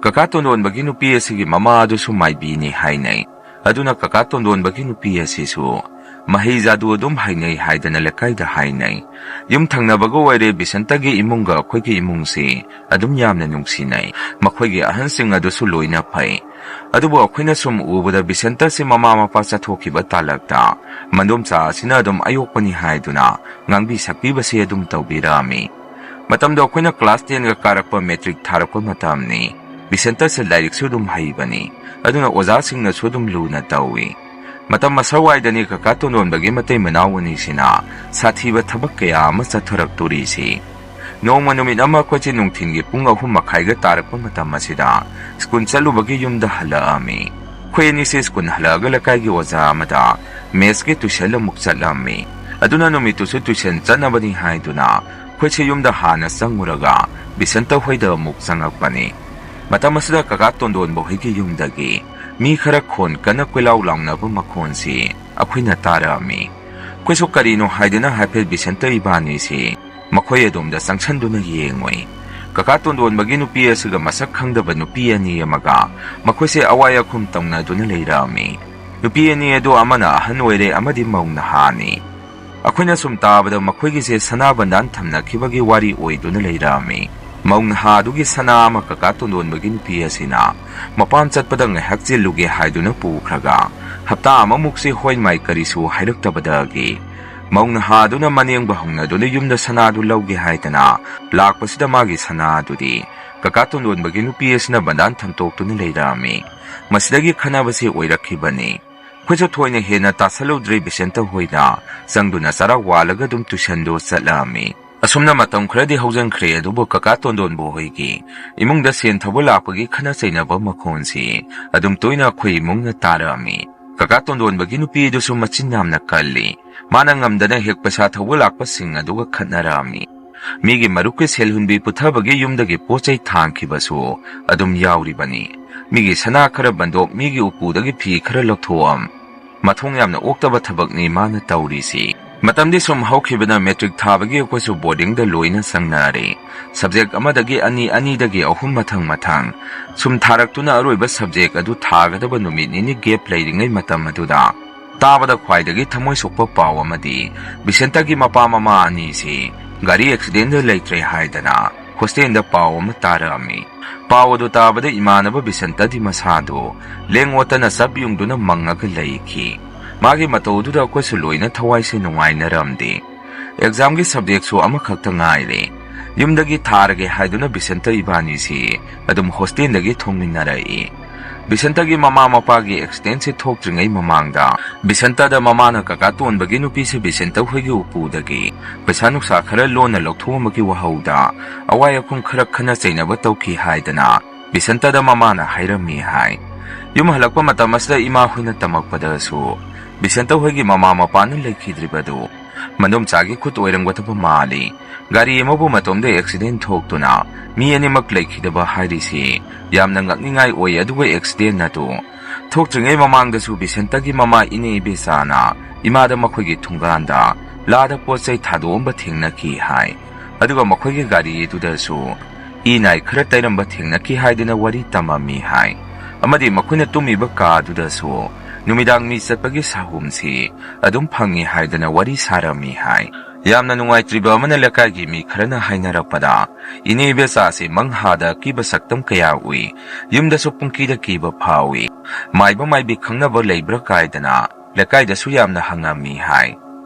ꯀꯀꯥ ꯇꯣꯟꯗꯣꯟꯕꯒꯤ ꯅꯨꯄꯤ ꯑꯁꯤꯒꯤ ꯃꯃꯥ ꯑꯗꯨꯁꯨ ꯃꯥꯏꯕꯤꯅꯤ ꯍꯥꯏꯅꯩ꯫ ꯑꯗꯨꯅ ꯀꯀꯥ ꯇꯣꯟꯗꯣꯟꯕꯒꯤ ꯅꯨꯄꯤ ꯑꯁꯤꯁꯨ ꯃꯍꯩ ꯖꯥꯗꯨ ꯑꯗꯨꯝ ꯍꯩꯅꯩ ꯍꯥꯏꯗꯅ ꯂꯩꯀꯥꯏꯗ ꯍꯥꯏꯅꯩ꯫ ꯌꯨꯝ ꯊꯪꯅꯕꯒ ꯑꯣꯏꯔꯦ ꯕꯤꯁꯦꯟꯇꯒꯤ ꯏꯃꯨꯡꯒ ꯑꯩꯈꯣꯏꯒꯤ ꯏꯃꯨꯡꯁꯤ ꯑꯗꯨꯝ ꯌꯥꯝꯅ ꯅꯨꯡꯁꯤꯅꯩ꯫ ꯃꯈꯣꯏꯒꯤ ꯑꯍꯟꯁꯤꯡ ꯑꯗꯨꯁꯨ ꯂꯣꯏꯅ ꯐꯩ꯫ ꯑꯗꯨꯕꯨ ꯑꯩꯈꯣꯏꯅ ꯁꯨꯝ ꯎꯕꯗ ꯕꯤꯁꯦꯟꯇꯁꯤ ꯃꯃꯥ ꯃꯄꯥ ꯆꯠꯊꯣꯛꯈꯤꯕ ꯇꯥꯂꯛꯇ ꯃꯗꯣꯝꯆꯥ ꯑꯁꯤꯅ ꯑꯗꯨꯝ ꯑꯌꯣꯛꯄꯅꯤ ꯍꯥꯏꯗꯨꯅ ꯉꯥꯡꯕꯤ ꯁꯛꯄꯤꯕꯁꯦ ꯑꯗꯨꯝ ꯇꯧꯕꯤꯔꯛꯑꯝꯃꯤ꯫ ꯃꯇꯝꯗꯣ ꯑꯩꯈꯣꯏꯅ class tenꯒ ꯀꯥꯔꯛꯄ, ꯃꯦꯇ꯭ꯔꯤꯛ ꯊꯥꯔꯛꯄ ꯃꯇꯝꯅꯤ꯫ ꯕꯤꯁꯦꯟꯇꯁꯦ ꯂꯥꯏꯔꯤꯛꯁꯨ ꯑꯗꯨꯝ ꯍꯩꯕꯅꯤ, ꯑꯗꯨꯅ ꯑꯣꯖꯥꯁꯤꯡꯅꯁꯨ ꯑꯗꯨꯝ ꯂꯨꯅ ꯇꯧꯏ꯫ ꯃꯇꯝ ꯑꯁꯋꯥꯏꯗꯅꯤ ꯀꯀꯥ ꯇꯣꯟꯗꯣꯟꯕꯒꯤ ꯃꯇꯩ ꯃꯅꯥꯎ ꯑꯅꯤꯁꯤꯅ ꯁꯥꯊꯤꯕ ꯊꯕꯛ ꯀꯌꯥ ꯑꯃ ꯆꯠꯊꯔꯛꯇꯣꯔꯤꯁꯤ꯫ ꯅꯣꯡꯃ ꯅꯨꯃꯤꯠ ꯑꯃ ꯑꯩꯈꯣꯏꯁꯦ ꯅꯨꯡꯊꯤꯟꯒꯤ ꯄꯨꯡ ꯑꯍꯨꯝ ꯃꯈꯥꯏꯒ ꯇꯥꯔꯛꯄ ꯃꯇꯝ ꯑꯁꯤꯗ ꯁ꯭ꯀꯨꯜ ꯆꯠꯂꯨꯕꯒꯤ ꯌꯨꯝꯗ ꯍꯜꯂꯛꯑꯝꯃꯤ꯫ ꯑꯩꯈꯣꯏ ꯑꯅꯤꯁꯦ ꯁ꯭ꯀꯨꯜ ꯍꯜꯂꯛꯑꯒ ꯂꯩꯀꯥꯏꯒꯤ ꯑꯣꯖꯥ ꯑꯃꯗ mathsꯀꯤ tuition ꯑꯃꯨꯛ ꯆꯠꯂꯝꯃꯤ꯫ ꯑꯗꯨꯅ ꯅꯨꯃꯤꯠꯇꯨꯁꯨ tuition ꯆꯠꯅꯕꯅꯤ ꯍꯥꯏꯗꯨꯅ ꯑꯩꯈꯣꯏꯁꯦ ꯌꯨꯝꯗ ꯍꯥꯟꯅ ꯆꯪꯉꯨꯔꯒ ꯕꯤꯁꯦꯟꯇ ꯍꯣꯏꯗ ꯑꯃꯨꯛ ꯆꯪꯉꯛꯄꯅꯤ꯫ ꯃꯇꯝ ꯑꯁꯤꯗ ꯀꯀꯥ ꯇꯣꯟꯗꯣꯟꯕ ꯍꯣꯏꯒꯤ ꯌꯨꯝꯗꯒꯤ ꯃꯤ ꯈꯔ ꯈꯣꯟ ꯀꯟꯅ ꯀꯣꯏꯂꯥꯎ ꯂꯥꯎꯅꯕ ꯃꯈꯣꯟꯁꯤ ꯑꯩꯈꯣꯏꯅ ꯇꯥꯔꯛꯑꯝꯃꯤ꯫ ꯑꯩꯈꯣꯏꯁꯨ ꯀꯔꯤꯅꯣ ꯍꯥꯏꯗꯨꯅ ꯍꯥꯏꯐꯦꯠ ꯕꯤꯁꯦꯟꯇ ꯏꯕꯥꯅꯤꯁꯤ ꯃꯈꯣꯏ ꯑꯗꯣꯝꯗ ꯆꯪꯁꯟꯗꯨꯅ ꯌꯦꯡꯉꯨꯏ꯫ ꯀꯀꯥ ꯇꯣꯟꯗꯣꯟꯕꯒꯤ ꯅꯨꯄꯤ ꯑꯁꯤꯒ ꯃꯁꯛ ꯈꯪꯗꯕ ꯅꯨꯄꯤ ꯑꯅꯤ ꯑꯃꯒ ꯃꯈꯣꯏꯁꯦ ꯑꯋꯥꯏ ꯑꯈꯨꯝ ꯇꯧꯅꯗꯨꯅ ꯂꯩꯔꯛꯑꯝꯃꯤ꯫ ꯅꯨꯄꯤ ꯑꯅꯤ ꯑꯗꯨ ꯑꯃꯅ ꯑꯍꯟ ꯑꯣꯏꯔꯦ, ꯑꯃꯗꯤ ꯃꯧ ꯅꯍꯥꯅꯤ꯫ ꯑꯩꯈꯣꯏꯅ ꯁꯨꯝ ꯇꯥꯕꯗ ꯃꯈꯣꯏꯒꯤꯁꯦ ꯁꯅꯥ ꯕꯟꯗꯥꯟ ꯊꯝꯅꯈꯤꯕꯒꯤ ꯋꯥꯔꯤ ꯑꯣꯏꯗꯨꯅ ꯂꯩꯔꯛꯑꯝꯃꯤ꯫ ꯃꯧ ꯅꯍꯥ ꯑꯗꯨꯒꯤ ꯁꯅꯥ ꯑꯃ ꯀꯀꯥ ꯇꯣꯟꯗꯣꯟꯕꯒꯤ ꯅꯨꯄꯤ ꯑꯁꯤꯅ ꯃꯄꯥꯝ ꯆꯠꯄꯗ ꯉꯥꯏꯍꯥꯛ ꯆꯤꯜꯂꯨꯒꯦ ꯍꯥꯏꯗꯨꯅ ꯄꯨꯈ꯭ꯔꯒ ꯍꯞꯇꯥ ꯑꯃꯃꯨꯛꯁꯤ ꯍꯣꯏ ꯃꯥꯏ ꯀꯔꯤꯁꯨ ꯍꯥꯏꯔꯛꯇꯕꯗꯒꯤ ꯃꯧ ꯅꯍꯥ ꯑꯗꯨꯅ ꯃꯅꯦꯝꯕ ꯍꯧꯅꯗꯨꯅ ꯌꯨꯝꯗ ꯁꯅꯥꯗꯨ ꯂꯧꯒꯦ ꯍꯥꯏꯗꯅ ꯂꯥꯛꯄꯁꯤꯗ ꯃꯥꯒꯤ ꯁꯅꯥ ꯑꯗꯨꯗꯤ ꯀꯀꯥ ꯇꯣꯟꯗꯣꯟꯕꯒꯤ ꯅꯨꯄꯤ ꯑꯁꯤꯅ ꯕꯟꯗꯥꯟ ꯊꯝꯇꯣꯛꯇꯨꯅ ꯂꯩꯔꯛꯑꯝꯃꯤ꯫ ꯃꯁꯤꯗꯒꯤ ꯈꯠꯅꯕꯁꯤ ꯑꯣꯏꯔꯛꯈꯤꯕꯅꯤ꯫ ꯑꯩꯈꯣꯏꯁꯨ ꯊꯣꯏꯅ ꯍꯦꯟꯅ ꯇꯥꯁꯜꯂꯨꯗ꯭ꯔꯦ, ꯕꯤꯁꯦꯟꯇ ꯍꯣꯏꯗ ꯆꯪꯗꯨꯅ ꯆꯔꯥ ꯋꯥꯜꯂꯒ ꯑꯗꯨꯝ tuitionꯗꯨ ꯆꯠꯂꯛꯑꯝꯃꯤ꯫ ꯑꯁꯨꯝꯅ ꯃꯇꯝ ꯈꯔꯗꯤ ꯍꯧꯖꯤꯟꯈ꯭ꯔꯦ, ꯑꯗꯨꯕꯨ ꯀꯀꯥ ꯇꯣꯟꯗꯣꯟꯕ ꯍꯣꯏꯒꯤ ꯏꯃꯨꯡꯗ ꯁꯦꯟ ꯊꯧꯕ ꯂꯥꯛꯄꯒꯤ ꯈꯠꯅ ꯆꯩꯅꯕ ꯃꯈꯣꯟꯁꯤ ꯑꯗꯨꯝ ꯇꯣꯏꯅ ꯑꯩꯈꯣꯏ ꯏꯃꯨꯡꯅ ꯇꯥꯔꯛꯑꯝꯃꯤ꯫ ꯀꯀꯥ ꯇꯣꯟꯗꯣꯟꯕꯒꯤ ꯅꯨꯄꯤ ꯑꯗꯨꯁꯨ ꯃꯆꯤꯟ ꯌꯥꯝꯅ ꯀꯜꯂꯤ꯫ ꯃꯥꯅ ꯉꯝꯗꯅ ꯍꯦꯛ ꯄꯩꯁꯥ ꯊꯧꯕ ꯂꯥꯛꯄꯁꯤꯡ ꯑꯗꯨꯒ ꯈꯠꯅꯔꯛꯑꯝꯃꯤ꯫ ꯃꯤꯒꯤ ꯃꯔꯨꯞꯀꯤ ꯁꯦꯜ ꯍꯨꯟꯕꯤ ꯄꯨꯊꯕꯒꯤ ꯌꯨꯝꯗꯒꯤ ꯄꯣꯠ ꯆꯩ ꯊꯥꯡꯈꯤꯕꯁꯨ ꯑꯗꯨꯝ ꯌꯥꯎꯔꯤꯕꯅꯤ꯫ ꯃꯤꯒꯤ ꯁꯅꯥ ꯈꯔ ꯕꯟꯗꯣꯛ, ꯃꯤꯒꯤ ꯎꯄꯨꯗꯒꯤ ꯐꯤ ꯈꯔ ꯂꯧꯊꯣꯛꯑꯝ꯫ ꯃꯊꯣꯡ ꯌꯥꯝꯅ ꯑꯣꯛꯇꯕ ꯊꯕꯛꯅꯤ ꯃꯥꯅ ꯇꯧꯔꯤꯁꯤ꯫ ꯃꯇꯝꯗꯤ ꯁꯨꯝ ꯍꯧꯈꯤꯕꯅ ꯃꯦꯇ꯭ꯔꯤꯛ ꯊꯥꯕꯒꯤ ꯑꯩꯈꯣꯏꯁꯨ ꯕꯣꯔꯗꯤꯡꯗ ꯂꯣꯏꯅ ꯆꯪꯅꯔꯦ꯫ Subject ꯑꯃꯗꯒꯤ ꯑꯅꯤ, ꯑꯅꯤꯗꯒꯤ ꯑꯍꯨꯝ, ꯃꯊꯪ ꯃꯊꯪ ꯁꯨꯝ ꯊꯥꯔꯛꯇꯨꯅ ꯑꯔꯣꯏꯕ subject ꯑꯗꯨ ꯊꯥꯒꯗꯕ ꯅꯨꯃꯤꯠ ꯅꯤꯅꯤ gap ꯂꯩꯔꯤꯉꯩ ꯃꯇꯝ ꯑꯗꯨꯗ ꯇꯥꯕꯗ ꯈ꯭ꯋꯥꯏꯗꯒꯤ ꯊꯃꯣꯏ ꯁꯣꯛꯄ ꯄꯥꯎ ꯑꯃꯗꯤ ꯕꯤꯁꯦꯟꯇꯒꯤ ꯃꯄꯥ ꯃꯃꯥ ꯑꯅꯤꯁꯤ ꯒꯥꯔꯤ ꯑꯦꯛꯁꯤꯗꯦꯟꯗ ꯂꯩꯇ꯭ꯔꯦ ꯍꯥꯏꯗꯅ ꯍꯣꯁꯇꯦꯜꯗ ꯄꯥꯎ ꯑꯃ ꯇꯥꯔꯛꯑꯝꯃꯤ꯫ ꯄꯥꯎ ꯑꯗꯨ ꯇꯥꯕꯗ ꯏꯃꯥꯟꯅꯕ ꯕꯤꯁꯦꯟꯇꯗꯤ ꯃꯁꯥꯗꯨ ꯂꯦꯡ ꯑꯣꯠꯇꯅ ꯆꯞ ꯌꯨꯡꯗꯨꯅ ꯃꯪꯉꯒ ꯂꯩꯈꯤ꯫ ꯃꯥꯒꯤ ꯃꯇꯧ ꯑꯗꯨꯗ ꯑꯩꯈꯣꯏꯁꯨ ꯂꯣꯏꯅ ꯊꯋꯥꯏꯁꯦ ꯅꯨꯡꯉꯥꯏꯅꯔꯝꯗꯦ꯫ ꯑꯦꯛꯖꯥꯝꯒꯤ ꯁꯕꯖꯦꯛꯁꯨ ꯑꯃꯈꯛꯇ ꯉꯥꯏꯔꯦ꯫ ꯌꯨꯝꯗꯒꯤ ꯊꯥꯔꯒꯦ ꯍꯥꯏꯗꯨꯅ ꯕꯤꯁꯦꯟꯇ ꯏꯕꯥꯅꯤꯁꯤ ꯑꯗꯨꯝ ꯍꯣꯁꯇꯦꯜꯗꯒꯤ ꯊꯣꯡꯃꯤꯟꯅꯔꯛꯏ꯫ ꯕꯤꯁꯦꯟꯇꯒꯤ ꯃꯃꯥ ꯃꯄꯥꯒꯤ ꯑꯦꯛꯁꯤꯗꯦꯟꯁꯤ ꯊꯣꯛꯇ꯭ꯔꯤꯉꯩ ꯃꯃꯥꯡꯗ ꯕꯤꯁꯦꯟꯇꯗ ꯃꯃꯥꯅ ꯀꯀꯥ ꯇꯣꯟꯕꯒꯤ ꯅꯨꯄꯤꯁꯦ ꯕꯤꯁꯦꯟꯇ ꯍꯣꯏꯒꯤ ꯎꯄꯨꯗꯒꯤ ꯄꯩꯁꯥ ꯅꯨꯡꯁꯥ ꯈꯔ ꯂꯣꯟꯅ ꯂꯧꯊꯣꯛꯑꯝꯕꯒꯤ ꯋꯥꯍꯧꯗ ꯑꯋꯥꯏ ꯑꯈꯨꯝ ꯈꯔ ꯈꯟꯅ ꯆꯩꯅꯕ ꯇꯧꯈꯤ ꯍꯥꯏꯗꯅ ꯕꯤꯁꯦꯟꯇꯗ ꯃꯃꯥꯅ ꯍꯥꯏꯔꯝꯃꯤ ꯍꯥꯏ꯫ ꯌꯨꯝ ꯍꯜꯂꯛꯄ ꯃꯇꯝ ꯑꯁꯤꯗ ꯏꯃꯥ ꯍꯣꯏꯅ ꯇꯝꯃꯛꯄꯗꯁꯨ ꯕꯤꯁꯦꯟꯇ ꯍꯣꯏꯒꯤ ꯃꯃꯥ ꯃꯄꯥꯅ ꯂꯩꯈꯤꯗ꯭ꯔꯤꯕꯗꯨ ꯃꯅꯣꯝꯆꯥꯒꯤ ꯈꯨꯠ ꯑꯣꯏꯔꯝꯒꯗꯕ ꯃꯥꯜꯂꯤ꯫ ꯒꯥꯔꯤ ꯑꯃꯕꯨ ꯃꯇꯣꯝꯗ ꯑꯦꯛꯁꯤꯗꯦꯟ ꯊꯣꯛꯇꯨꯅ ꯃꯤ ꯑꯅꯤꯃꯛ ꯂꯩꯈꯤꯗꯕ ꯍꯥꯏꯔꯤꯁꯤ ꯌꯥꯝꯅ ꯉꯛꯅꯤꯡꯉꯥꯏ ꯑꯣꯏ꯫ ꯑꯗꯨꯒ ꯑꯦꯛꯁꯤꯗꯦꯟ ꯑꯗꯨ ꯊꯣꯛꯇ꯭ꯔꯤꯉꯩ ꯃꯃꯥꯡꯗꯁꯨ ꯕꯤꯁꯦꯟꯇꯒꯤ ꯃꯃꯥ ꯏꯅꯦ ꯏꯕꯦꯆꯥꯅ ꯏꯃꯥꯗ ꯃꯈꯣꯏꯒꯤ ꯊꯣꯡꯒꯥꯟꯗ ꯂꯥꯗ ꯄꯣꯠ ꯆꯩ ꯊꯥꯗꯣꯛꯑꯝꯕ ꯊꯦꯡꯅꯈꯤ ꯍꯥꯏ꯫ ꯑꯗꯨꯒ ꯃꯈꯣꯏꯒꯤ ꯒꯥꯔꯤ ꯑꯗꯨꯗꯁꯨ ꯏ ꯅꯥꯏ ꯈꯔ ꯇꯩꯔꯝꯕ ꯊꯦꯡꯅꯈꯤ ꯍꯥꯏꯗꯨꯅ ꯋꯥꯔꯤ ꯇꯝꯃꯝꯃꯤ ꯍꯥꯏ꯫ ꯑꯃꯗꯤ ꯃꯈꯣꯏꯅ ꯇꯨꯝꯃꯤꯕ ꯀꯥ ꯑꯗꯨꯗꯁꯨ ꯅꯨꯃꯤꯗꯥꯡ ꯃꯤ ꯆꯠꯄꯒꯤ ꯁꯥꯍꯨꯝꯁꯤ ꯑꯗꯨꯝ ꯐꯪꯉꯤ ꯍꯥꯏꯗꯅ ꯋꯥꯔꯤ ꯁꯥꯔꯝꯃꯤ ꯍꯥꯏ꯫ ꯌꯥꯝꯅ ꯅꯨꯡꯉꯥꯏꯇ꯭ꯔꯤꯕ ꯑꯃꯅ ꯂꯩꯀꯥꯏꯒꯤ ꯃꯤ ꯈꯔꯅ ꯍꯥꯏꯅꯔꯛꯄꯗ, ꯏꯅꯦ ꯏꯕꯦꯆꯥꯁꯤ ꯃꯪꯍꯥꯗ ꯑꯀꯤꯕ ꯁꯛꯇꯝ ꯀꯌꯥ ꯎꯏ, ꯌꯨꯝꯗꯁꯨ ꯄꯨꯡꯀꯤꯗ ꯀꯤꯕ ꯐꯥꯎꯏ, ꯃꯥꯏꯕ ꯃꯥꯏꯕꯤ ꯈꯪꯅꯕ ꯂꯩꯕ꯭ꯔꯥ ꯀꯥꯏꯗꯅ ꯂꯩꯀꯥꯏꯗꯁꯨ ꯌꯥꯝꯅ ꯍꯪꯉꯝꯃꯤ ꯍꯥꯏ꯫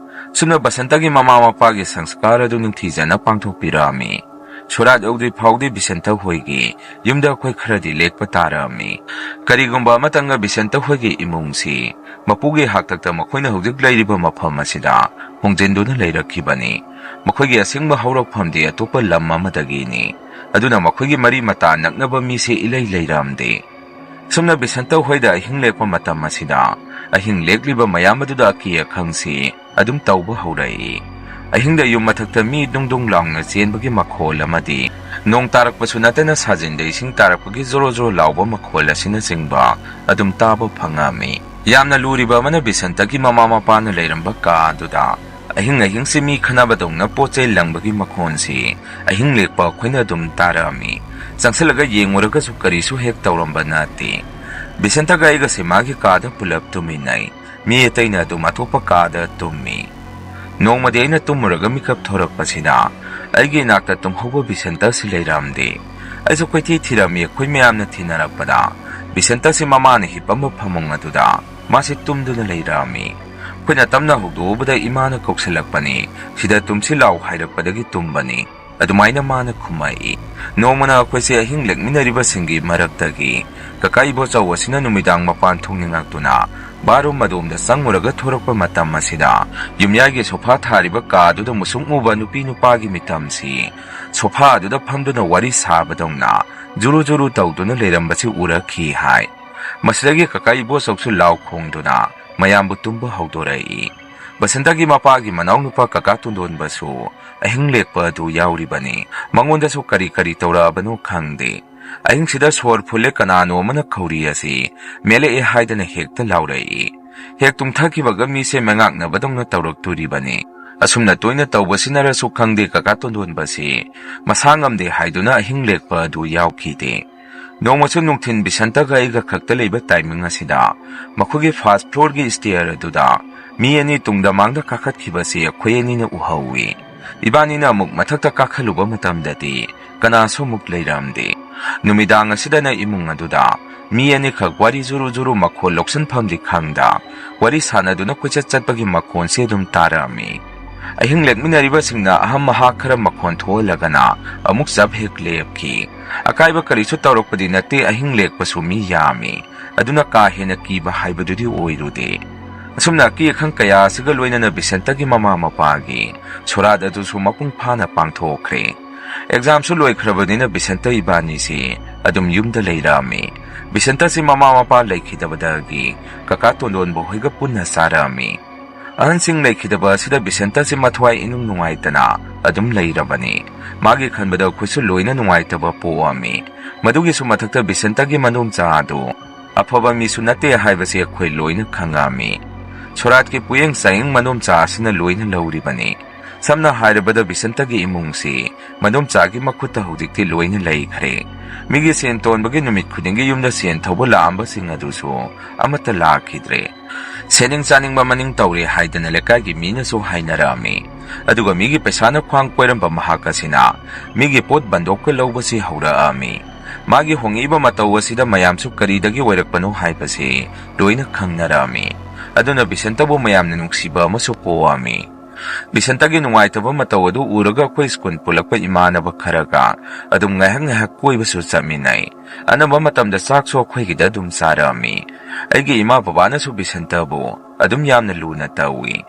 ꯁꯨꯝꯅ ꯕꯁꯟꯇꯒꯤ ꯃꯃꯥ ꯃꯄꯥꯒꯤ ꯁꯪꯁꯀꯥꯔ ꯑꯗꯨ ꯅꯤꯡꯊꯤꯖꯅ ꯄꯥꯡꯊꯣꯛꯄꯤꯔꯛꯑꯝꯃꯤ꯫ ꯁꯣꯔꯥꯠ ꯌꯧꯗ꯭ꯔꯤ ꯐꯥꯎꯗꯤ ꯕꯤꯁꯟꯇ ꯍꯣꯏꯒꯤ ꯌꯨꯝꯗ ꯑꯩꯈꯣꯏ ꯈꯔꯗꯤ ꯂꯦꯛꯄ ꯇꯥꯔꯛꯑꯝꯃꯤ꯫ ꯀꯔꯤꯒꯨꯝꯕ ꯑꯃꯇꯪꯒ ꯕꯤꯁꯟꯇ ꯍꯣꯏꯒꯤ ꯏꯃꯨꯡꯁꯤ ꯃꯄꯨꯒꯤ ꯍꯥꯛꯇꯛꯇ ꯃꯈꯣꯏꯅ ꯍꯧꯖꯤꯛ ꯂꯩꯔꯤꯕ ꯃꯐꯝ ꯑꯁꯤꯗ ꯍꯣꯡꯖꯤꯟꯗꯨꯅ ꯂꯩꯔꯛꯈꯤꯕꯅꯤ꯫ ꯃꯈꯣꯏꯒꯤ ꯑꯁꯦꯡꯕ ꯍꯧꯔꯛꯐꯝꯗꯤ ꯑꯇꯣꯞꯄ ꯂꯝ ꯑꯃꯗꯒꯤꯅꯤ꯫ ꯑꯗꯨꯅ ꯃꯈꯣꯏꯒꯤ ꯃꯔꯤ ꯃꯇꯥ ꯅꯛꯅꯕ ꯃꯤꯁꯦ ꯏꯂꯩ ꯂꯩꯔꯝꯗꯦ꯫ ꯁꯨꯝꯅ ꯕꯤꯁꯟꯇ ꯍꯣꯏꯗ ꯑꯍꯤꯡ ꯂꯦꯛꯄ ꯃꯇꯝ ꯑꯁꯤꯗ ꯑꯍꯤꯡ ꯂꯦꯛꯂꯤꯕ ꯃꯌꯥꯝ ꯑꯗꯨꯗ ꯑꯀꯤ ꯑꯈꯪꯁꯤ ꯑꯗꯨꯝ ꯇꯧꯕ ꯍꯧꯔꯛꯏ꯫ ꯑꯍꯤꯡꯗ ꯌꯨꯝ ꯃꯊꯛꯇ ꯃꯤ ꯗꯨꯡ ꯗꯨꯡ ꯂꯥꯎꯅ ꯆꯦꯟꯕꯒꯤ ꯃꯈꯣꯜ ꯑꯃꯗꯤ ꯅꯣꯡ ꯇꯥꯔꯛꯄꯁꯨ ꯅꯠꯇꯅ ꯁꯥꯖꯤꯟꯗ ꯏꯁꯤꯡ ꯇꯥꯔꯛꯄꯒꯤ ꯖꯣꯔꯣ ꯖꯣꯔꯣ ꯂꯥꯎꯕ ꯃꯈꯣꯜ ꯑꯁꯤꯅꯆꯤꯡꯕ ꯑꯗꯨꯝ ꯇꯥꯕ ꯐꯪꯉꯝꯃꯤ꯫ ꯌꯥꯝꯅ ꯂꯨꯔꯤꯕ ꯑꯃꯅ ꯕꯤꯁꯟꯇꯒꯤ ꯃꯃꯥ ꯃꯄꯥꯅ ꯂꯩꯔꯝꯕ ꯀꯥ ꯑꯗꯨꯗ ꯑꯍꯤꯡ ꯑꯍꯤꯡꯁꯤ ꯃꯤ ꯈꯠꯅꯕꯗꯧꯅ ꯄꯣꯠ ꯆꯩ ꯂꯪꯕꯒꯤ ꯃꯈꯣꯟꯁꯤ ꯑꯍꯤꯡ ꯂꯦꯛꯄ ꯑꯩꯈꯣꯏꯅ ꯑꯗꯨꯝ ꯇꯥꯔꯛꯑꯝꯃꯤ꯫ ꯆꯪꯁꯤꯜꯂꯒ ꯌꯦꯡꯉꯨꯔꯒꯁꯨ ꯀꯔꯤꯁꯨ ꯍꯦꯛ ꯇꯧꯔꯝꯕ ꯅꯠꯇꯦ꯫ ꯕꯤꯁꯟꯇꯒ ꯑꯩꯒꯁꯦ ꯃꯥꯒꯤ ꯀꯥꯗ ꯄꯨꯂꯞ ꯇꯨꯝꯃꯤꯟꯅꯩ꯫ ꯃꯤ ꯑꯇꯩꯅ ꯑꯗꯨꯝ ꯑꯇꯣꯞꯄ ꯀꯥꯗ ꯇꯨꯝꯃꯤ꯫ ꯅꯣꯡꯃꯗꯤ ꯑꯩꯅ ꯇꯨꯝꯃꯨꯔꯒ ꯃꯤꯀꯞ ꯊꯣꯔꯛꯄꯁꯤꯗ ꯑꯩꯒꯤ ꯏꯅꯥꯛꯇ ꯇꯨꯝꯍꯧꯕ ꯕꯤꯁꯦꯟꯇꯁꯤ ꯂꯩꯔꯝꯗꯦ꯫ ꯑꯩꯁꯨ ꯀꯣꯏꯊꯤ ꯊꯤꯔꯝꯃꯤ꯫ ꯑꯩꯈꯣꯏ ꯃꯌꯥꯝꯅ ꯊꯤꯅꯔꯛꯄꯗ ꯕꯤꯁꯦꯟꯇꯁꯤ ꯃꯃꯥꯅ ꯍꯤꯞꯄꯝꯕ ꯐꯃꯨꯡ ꯑꯗꯨꯗ ꯃꯥꯁꯤ ꯇꯨꯝꯗꯨꯅ ꯂꯩꯔꯝꯃꯤ꯫ ꯑꯩꯈꯣꯏꯅ ꯇꯞꯅ ꯍꯧꯗꯣꯛꯎꯕꯗ ꯏꯃꯥꯅ ꯀꯧꯁꯤꯜꯂꯛꯄꯅꯤ, "ꯁꯤꯗ ꯇꯨꯝꯁꯤ ꯂꯥꯎ" ꯍꯥꯏꯔꯛꯄꯗꯒꯤ ꯇꯨꯝꯕꯅꯤ꯫ ꯑꯗꯨꯃꯥꯏꯅ ꯃꯥꯅ ꯈꯨꯝꯃꯛꯏ꯫ ꯅꯣꯡꯃꯅ ꯑꯩꯈꯣꯏꯁꯦ ꯑꯍꯤꯡ ꯂꯦꯛꯃꯤꯟꯅꯔꯤꯕꯁꯤꯡꯒꯤ ꯃꯔꯛꯇꯒꯤ ꯀꯀꯥ ꯏꯕꯣꯆꯧ ꯑꯁꯤꯅ ꯅꯨꯃꯤꯗꯥꯡ ꯃꯄꯥꯟ ꯊꯣꯛꯅꯤꯡꯉꯛꯇꯨꯅ ꯕꯥꯔꯨꯝ ꯑꯗꯣꯝꯗ ꯆꯪꯉꯨꯔꯒ ꯊꯣꯔꯛꯄ ꯃꯇꯝ ꯑꯁꯤꯗ ꯌꯨꯝꯌꯥꯏꯒꯤ ꯁꯣꯐꯥ ꯊꯥꯔꯤꯕ ꯀꯥꯗꯨꯗ ꯃꯨꯁꯨꯛ ꯃꯨꯕ ꯅꯨꯄꯤ ꯅꯨꯄꯥꯒꯤ ꯃꯤꯇꯝꯁꯤ ꯁꯣꯐꯥ ꯑꯗꯨꯗ ꯐꯝꯗꯨꯅ ꯋꯥꯔꯤ ꯁꯥꯕꯗꯧꯅ ꯖꯨꯔꯨ ꯖꯨꯔꯨ ꯇꯧꯗꯨꯅ ꯂꯩꯔꯝꯕꯁꯤ ꯎꯔꯛꯈꯤ ꯍꯥꯏ꯫ ꯃꯁꯤꯗꯒꯤ ꯀꯀꯥ ꯏꯕꯣꯆꯧꯁꯨ ꯂꯥꯎ ꯈꯣꯡꯗꯨꯅ ꯃꯌꯥꯝꯕꯨ ꯇꯨꯝꯕ ꯍꯧꯗꯣꯔꯛꯏ꯫ ꯕꯁꯟꯇꯒꯤ ꯃꯄꯥꯒꯤ ꯃꯅꯥꯎꯅꯨꯄꯥ ꯀꯀꯥ ꯇꯣꯟꯗꯣꯟꯕꯁꯨ ꯑꯍꯤꯡ ꯂꯦꯛꯄ ꯑꯗꯨ ꯌꯥꯎꯔꯤꯕꯅꯤ꯫ ꯃꯉꯣꯟꯗꯁꯨ ꯀꯔꯤ ꯀꯔꯤ ꯇꯧꯔꯛꯑꯕꯅꯣ ꯈꯪꯗꯦ꯫ ꯑꯍꯤꯡꯁꯤꯗ ꯁꯣꯔ ꯐꯨꯜꯂꯦ, ꯀꯅꯥꯅꯣ ꯑꯃꯅ ꯈꯧꯔꯤ ꯑꯁꯤ ꯃꯦꯠꯂꯛꯑꯦ ꯍꯥꯏꯗꯅ ꯍꯦꯛꯇ ꯂꯥꯎꯔꯛꯏ꯫ ꯍꯦꯛ ꯇꯨꯝꯊꯈꯤꯕꯒ ꯃꯤꯁꯦ ꯃꯉꯥꯛꯅꯕꯗꯧꯅ ꯇꯧꯔꯛꯇꯣꯔꯤꯕꯅꯤ꯫ ꯑꯁꯨꯝꯅ ꯇꯣꯏꯅ ꯇꯧꯕꯁꯤꯅꯔꯁꯨ ꯈꯪꯗꯦ, ꯀꯀꯥ ꯇꯣꯟꯗꯣꯟꯕꯁꯤ ꯃꯁꯥ ꯉꯝꯗꯦ ꯍꯥꯏꯗꯨꯅ ꯑꯍꯤꯡ ꯂꯦꯛꯄ ꯑꯗꯨ ꯌꯥꯎꯈꯤꯗꯦ꯫ ꯅꯣꯡꯃꯁꯨ ꯅꯨꯡꯊꯤꯟ ꯕꯤꯁꯟꯇꯒ ꯑꯩꯒ ꯈꯛꯇ ꯂꯩꯕ ꯇꯥꯏꯃꯤꯡ ꯑꯁꯤꯗ ꯃꯈꯣꯏꯒꯤ ꯐꯥꯔꯁ ꯐ꯭ꯂꯣꯔꯒꯤ ꯁ꯭ꯇꯦꯌꯔ ꯑꯗꯨꯗ ꯃꯤ ꯑꯅꯤ ꯇꯨꯡꯗ ꯃꯥꯡꯗ ꯀꯥꯈꯠꯈꯤꯕꯁꯤ ꯑꯩꯈꯣꯏ ꯑꯅꯤꯅ ꯎꯍꯧꯏ꯫ ꯏꯕꯥꯅꯤꯅ ꯑꯃꯨꯛ ꯃꯊꯛꯇ ꯀꯥꯈꯠꯂꯨꯕ ꯃꯇꯝꯗꯗꯤ ꯀꯅꯥꯁꯨ ꯑꯃꯨꯛ ꯂꯩꯔꯝꯗꯦ꯫ ꯅꯨꯃꯤꯗꯥꯡ ꯑꯁꯤꯗꯅ ꯏꯃꯨꯡ ꯑꯗꯨꯗ ꯃꯤ ꯑꯅꯤꯈꯛ ꯋꯥꯔꯤ ꯖꯨꯔꯨ ꯖꯨꯔꯨ ꯃꯈꯣꯜ ꯂꯧꯁꯤꯟꯐꯝꯗꯤ ꯈꯪꯗ ꯋꯥꯔꯤ ꯁꯥꯟꯅꯗꯨꯅ ꯀꯣꯏꯆꯠ ꯆꯠꯄꯒꯤ ꯃꯈꯣꯜꯁꯤ ꯑꯗꯨꯝ ꯇꯥꯔꯛꯑꯝꯃꯤ꯫ ꯑꯍꯤꯡ ꯂꯦꯛꯃꯤꯟꯅꯔꯤꯕꯁꯤꯡꯅ ꯑꯍꯝ ꯑꯍꯥ ꯈꯔ ꯃꯈꯣꯟ ꯊꯣꯛꯍꯜꯂꯒꯅ ꯑꯃꯨꯛ ꯆꯞ ꯍꯦꯛ ꯂꯦꯞꯈꯤ꯫ ꯑꯀꯥꯏꯕ ꯀꯔꯤꯁꯨ ꯇꯧꯔꯛꯄꯗꯤ ꯅꯠꯇꯦ, ꯑꯍꯤꯡ ꯂꯦꯛꯄꯁꯨ ꯃꯤ ꯌꯥꯝꯃꯤ꯫ ꯑꯗꯨꯅ ꯀꯥ ꯍꯦꯟꯅ ꯀꯤꯕ ꯍꯥꯏꯕꯗꯨꯗꯤ ꯑꯣꯏꯔꯨꯗꯦ꯫ ꯑꯁꯨꯝꯅ ꯑꯀꯤ ꯑꯈꯪ ꯀꯌꯥ ꯑꯁꯤꯒ ꯂꯣꯏꯅꯅ ꯕꯤꯁꯟꯇꯒꯤ ꯃꯃꯥ ꯃꯄꯥꯒꯤ ꯁꯣꯔꯥꯠ ꯑꯗꯨꯁꯨ ꯃꯄꯨꯡ ꯐꯥꯅ ꯄꯥꯡꯊꯣꯛꯈ꯭ꯔꯦ꯫ ꯑꯦꯛꯖꯥꯝꯁꯨ ꯂꯣꯏꯈ꯭ꯔꯕꯅꯤꯅ ꯕꯤꯁꯟꯇ ꯏꯕꯥꯅꯤꯁꯤ ꯑꯗꯨꯝ ꯌꯨꯝꯗ ꯂꯩꯔꯛꯑꯝꯃꯤ꯫ ꯕꯤꯁꯟꯇꯁꯤ ꯃꯃꯥ ꯃꯄꯥ ꯂꯩꯈꯤꯗꯕꯗꯒꯤ ꯀꯀꯥ ꯇꯣꯟꯗꯣꯟꯕ ꯍꯣꯏꯒ ꯄꯨꯟꯅ ꯆꯥꯔꯛꯑꯝꯃꯤ꯫ ꯑꯍꯟꯁꯤꯡ ꯂꯩꯈꯤꯗꯕ ꯑꯁꯤꯗ ꯕꯤꯁꯟꯇꯁꯤ ꯃꯊ꯭ꯋꯥꯏ ꯏꯅꯨꯡ ꯅꯨꯡꯉꯥꯏꯇꯅ ꯑꯗꯨꯝ ꯂꯩꯔꯕꯅꯤ꯫ ꯃꯥꯒꯤ ꯈꯟꯕꯗ ꯑꯩꯈꯣꯏꯁꯨ ꯂꯣꯏꯅ ꯅꯨꯡꯉꯥꯏꯇꯕ ꯄꯣꯛꯑꯝꯃꯤ꯫ ꯃꯗꯨꯒꯤꯁꯨ ꯃꯊꯛꯇ ꯕꯤꯁꯟꯇꯒꯤ ꯃꯅꯣꯝꯆꯥ ꯑꯗꯨ ꯑꯐꯕ ꯃꯤꯁꯨ ꯅꯠꯇꯦ ꯍꯥꯏꯕꯁꯤ ꯑꯩꯈꯣꯏ ꯂꯣꯏꯅ ꯈꯪꯉꯛꯑꯝꯃꯤ꯫ ꯁꯣꯔꯥꯠꯀꯤ ꯄꯨꯌꯦꯡ ꯆꯥꯌꯦꯡ ꯃꯅꯣꯝꯆꯥ ꯑꯁꯤꯅ ꯂꯣꯏꯅ ꯂꯧꯔꯤꯕꯅꯤ꯫ ꯁꯝꯅ ꯍꯥꯏꯔꯕꯗ ꯕꯤꯁꯟꯇꯒꯤ ꯏꯃꯨꯡꯁꯤ ꯃꯅꯣꯝꯆꯥꯒꯤ ꯃꯈꯨꯠꯇ ꯍꯧꯖꯤꯛꯇꯤ ꯂꯣꯏꯅ ꯂꯩꯈ꯭ꯔꯦ꯫ ꯃꯤꯒꯤ ꯁꯦꯟ ꯇꯣꯟꯕꯒꯤ ꯅꯨꯃꯤꯠ ꯈꯨꯗꯤꯡꯒꯤ ꯌꯨꯝꯗ ꯁꯦꯟ ꯊꯧꯕ ꯂꯥꯛꯑꯝꯕꯁꯤꯡ ꯑꯗꯨꯁꯨ ꯑꯃꯠꯇ ꯂꯥꯛꯈꯤꯗ꯭ꯔꯦ꯫ ꯁꯦꯠꯅꯤꯡ ꯆꯥꯅꯤꯡꯕ ꯃꯅꯤꯡ ꯇꯧꯔꯦ ꯍꯥꯏꯗꯅ ꯂꯩꯀꯥꯏꯒꯤ ꯃꯤꯅꯁꯨ ꯍꯥꯏꯅꯔꯛꯑꯝꯃꯤ꯫ ꯑꯗꯨꯒ ꯃꯤꯒꯤ ꯄꯩꯁꯥꯅ ꯈ꯭ꯋꯥꯡ ꯀꯣꯏꯔꯝꯕ ꯃꯍꯥꯛ ꯑꯁꯤꯅ ꯃꯤꯒꯤ ꯄꯣꯠ ꯕꯟꯗꯣꯞꯀ ꯂꯧꯕꯁꯤ ꯍꯧꯔꯛꯑꯝꯃꯤ꯫ ꯃꯥꯒꯤ ꯍꯣꯡꯉꯛꯏꯕ ꯃꯇꯧ ꯑꯁꯤꯗ ꯃꯌꯥꯝꯁꯨ ꯀꯔꯤꯗꯒꯤ ꯑꯣꯏꯔꯛꯄꯅꯣ ꯍꯥꯏꯕꯁꯤ ꯂꯣꯏꯅ ꯈꯪꯅꯔꯛꯑꯝꯃꯤ꯫ ꯑꯗꯨꯅ ꯕꯤꯁꯦꯟꯇꯕꯨ ꯃꯌꯥꯝꯅ ꯅꯨꯡꯁꯤꯕ ꯑꯃꯁꯨ ꯄꯣꯛꯑꯝꯃꯤ꯫ ꯕꯤꯁꯦꯟꯇꯒꯤ ꯅꯨꯡꯉꯥꯏꯇꯕ ꯃꯇꯧ ꯑꯗꯨ ꯎꯔꯒ ꯑꯩꯈꯣꯏ ꯁ꯭ꯀꯨꯜ ꯄꯨꯜꯂꯛꯄ ꯏꯃꯥꯟꯅꯕ ꯈꯔꯒ ꯑꯗꯨꯝ ꯉꯥꯏꯍꯥꯛ ꯉꯥꯏꯍꯥꯛ ꯀꯣꯏꯕꯁꯨ ꯆꯠꯃꯤꯟꯅꯩ꯫ ꯑꯅꯝꯕ ꯃꯇꯝꯗ ꯆꯥꯛꯁꯨ ꯑꯩꯈꯣꯏꯒꯤꯗ ꯑꯗꯨꯝ ꯆꯥꯔꯛꯑꯝꯃꯤ꯫ ꯑꯩꯒꯤ ꯏꯃꯥ ꯕꯕꯥꯅꯁꯨ ꯕꯤꯁꯦꯟꯇꯕꯨ ꯑꯗꯨꯝ ꯌꯥꯝꯅ ꯂꯨꯅ ꯇꯧꯏ꯫